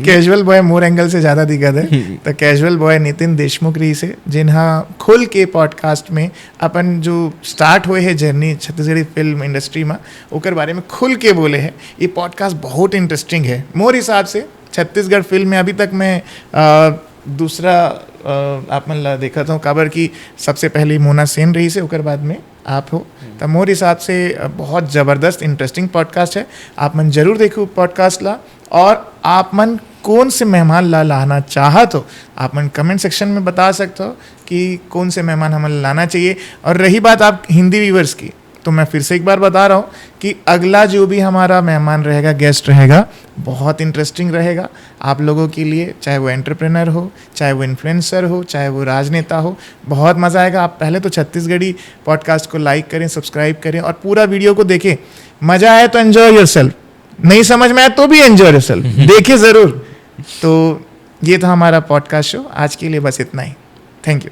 कैजुअल बॉय मोर एंगल से ज्यादा दिक्कत है। तो कैजुअल बॉय नितिन देशमुख रही से जिन्हा खुल के पॉडकास्ट में अपन जो स्टार्ट हुए है जर्नी छत्तीसगढ़ी फिल्म इंडस्ट्री में ओकर बारे में खुल के बोले है। ये पॉडकास्ट बहुत इंटरेस्टिंग है मोर हिसाब से। छत्तीसगढ़ फिल्म में अभी तक मैं आ, दूसरा आ, आप मन ला देखत हूँ काबर कि सबसे पहले मोना सेन रही से ओकर बाद में आप हो। तो मोर हिसाब से बहुत जबरदस्त इंटरेस्टिंग पॉडकास्ट है। आप मन जरूर देखो पॉडकास्ट ला। और आप मन कौन से मेहमान ला लाना चाहत हो आप मन कमेंट सेक्शन में बता सकते हो कि कौन से मेहमान हमन लाना चाहिए। और रही बात आप हिंदी व्यूवर्स की तो मैं फिर से एक बार बता रहा हूँ कि अगला जो भी हमारा मेहमान रहेगा, गेस्ट रहेगा, बहुत इंटरेस्टिंग रहेगा आप लोगों के लिए। चाहे वो एंटरप्रेन्योर हो, चाहे वो इन्फ्लुएंसर हो, चाहे वो राजनेता हो, बहुत मज़ा आएगा। आप पहले तो छत्तीसगढ़ी पॉडकास्ट को लाइक करें, सब्सक्राइब करें और पूरा वीडियो को देखें। मज़ा आए तो एंजॉय योर सेल्फ, नहीं समझ में आए तो भी एंजॉय योर सेल्फ, देखें ज़रूर। तो ये था हमारा पॉडकास्ट शो आज के लिए, बस इतना ही। Thank you.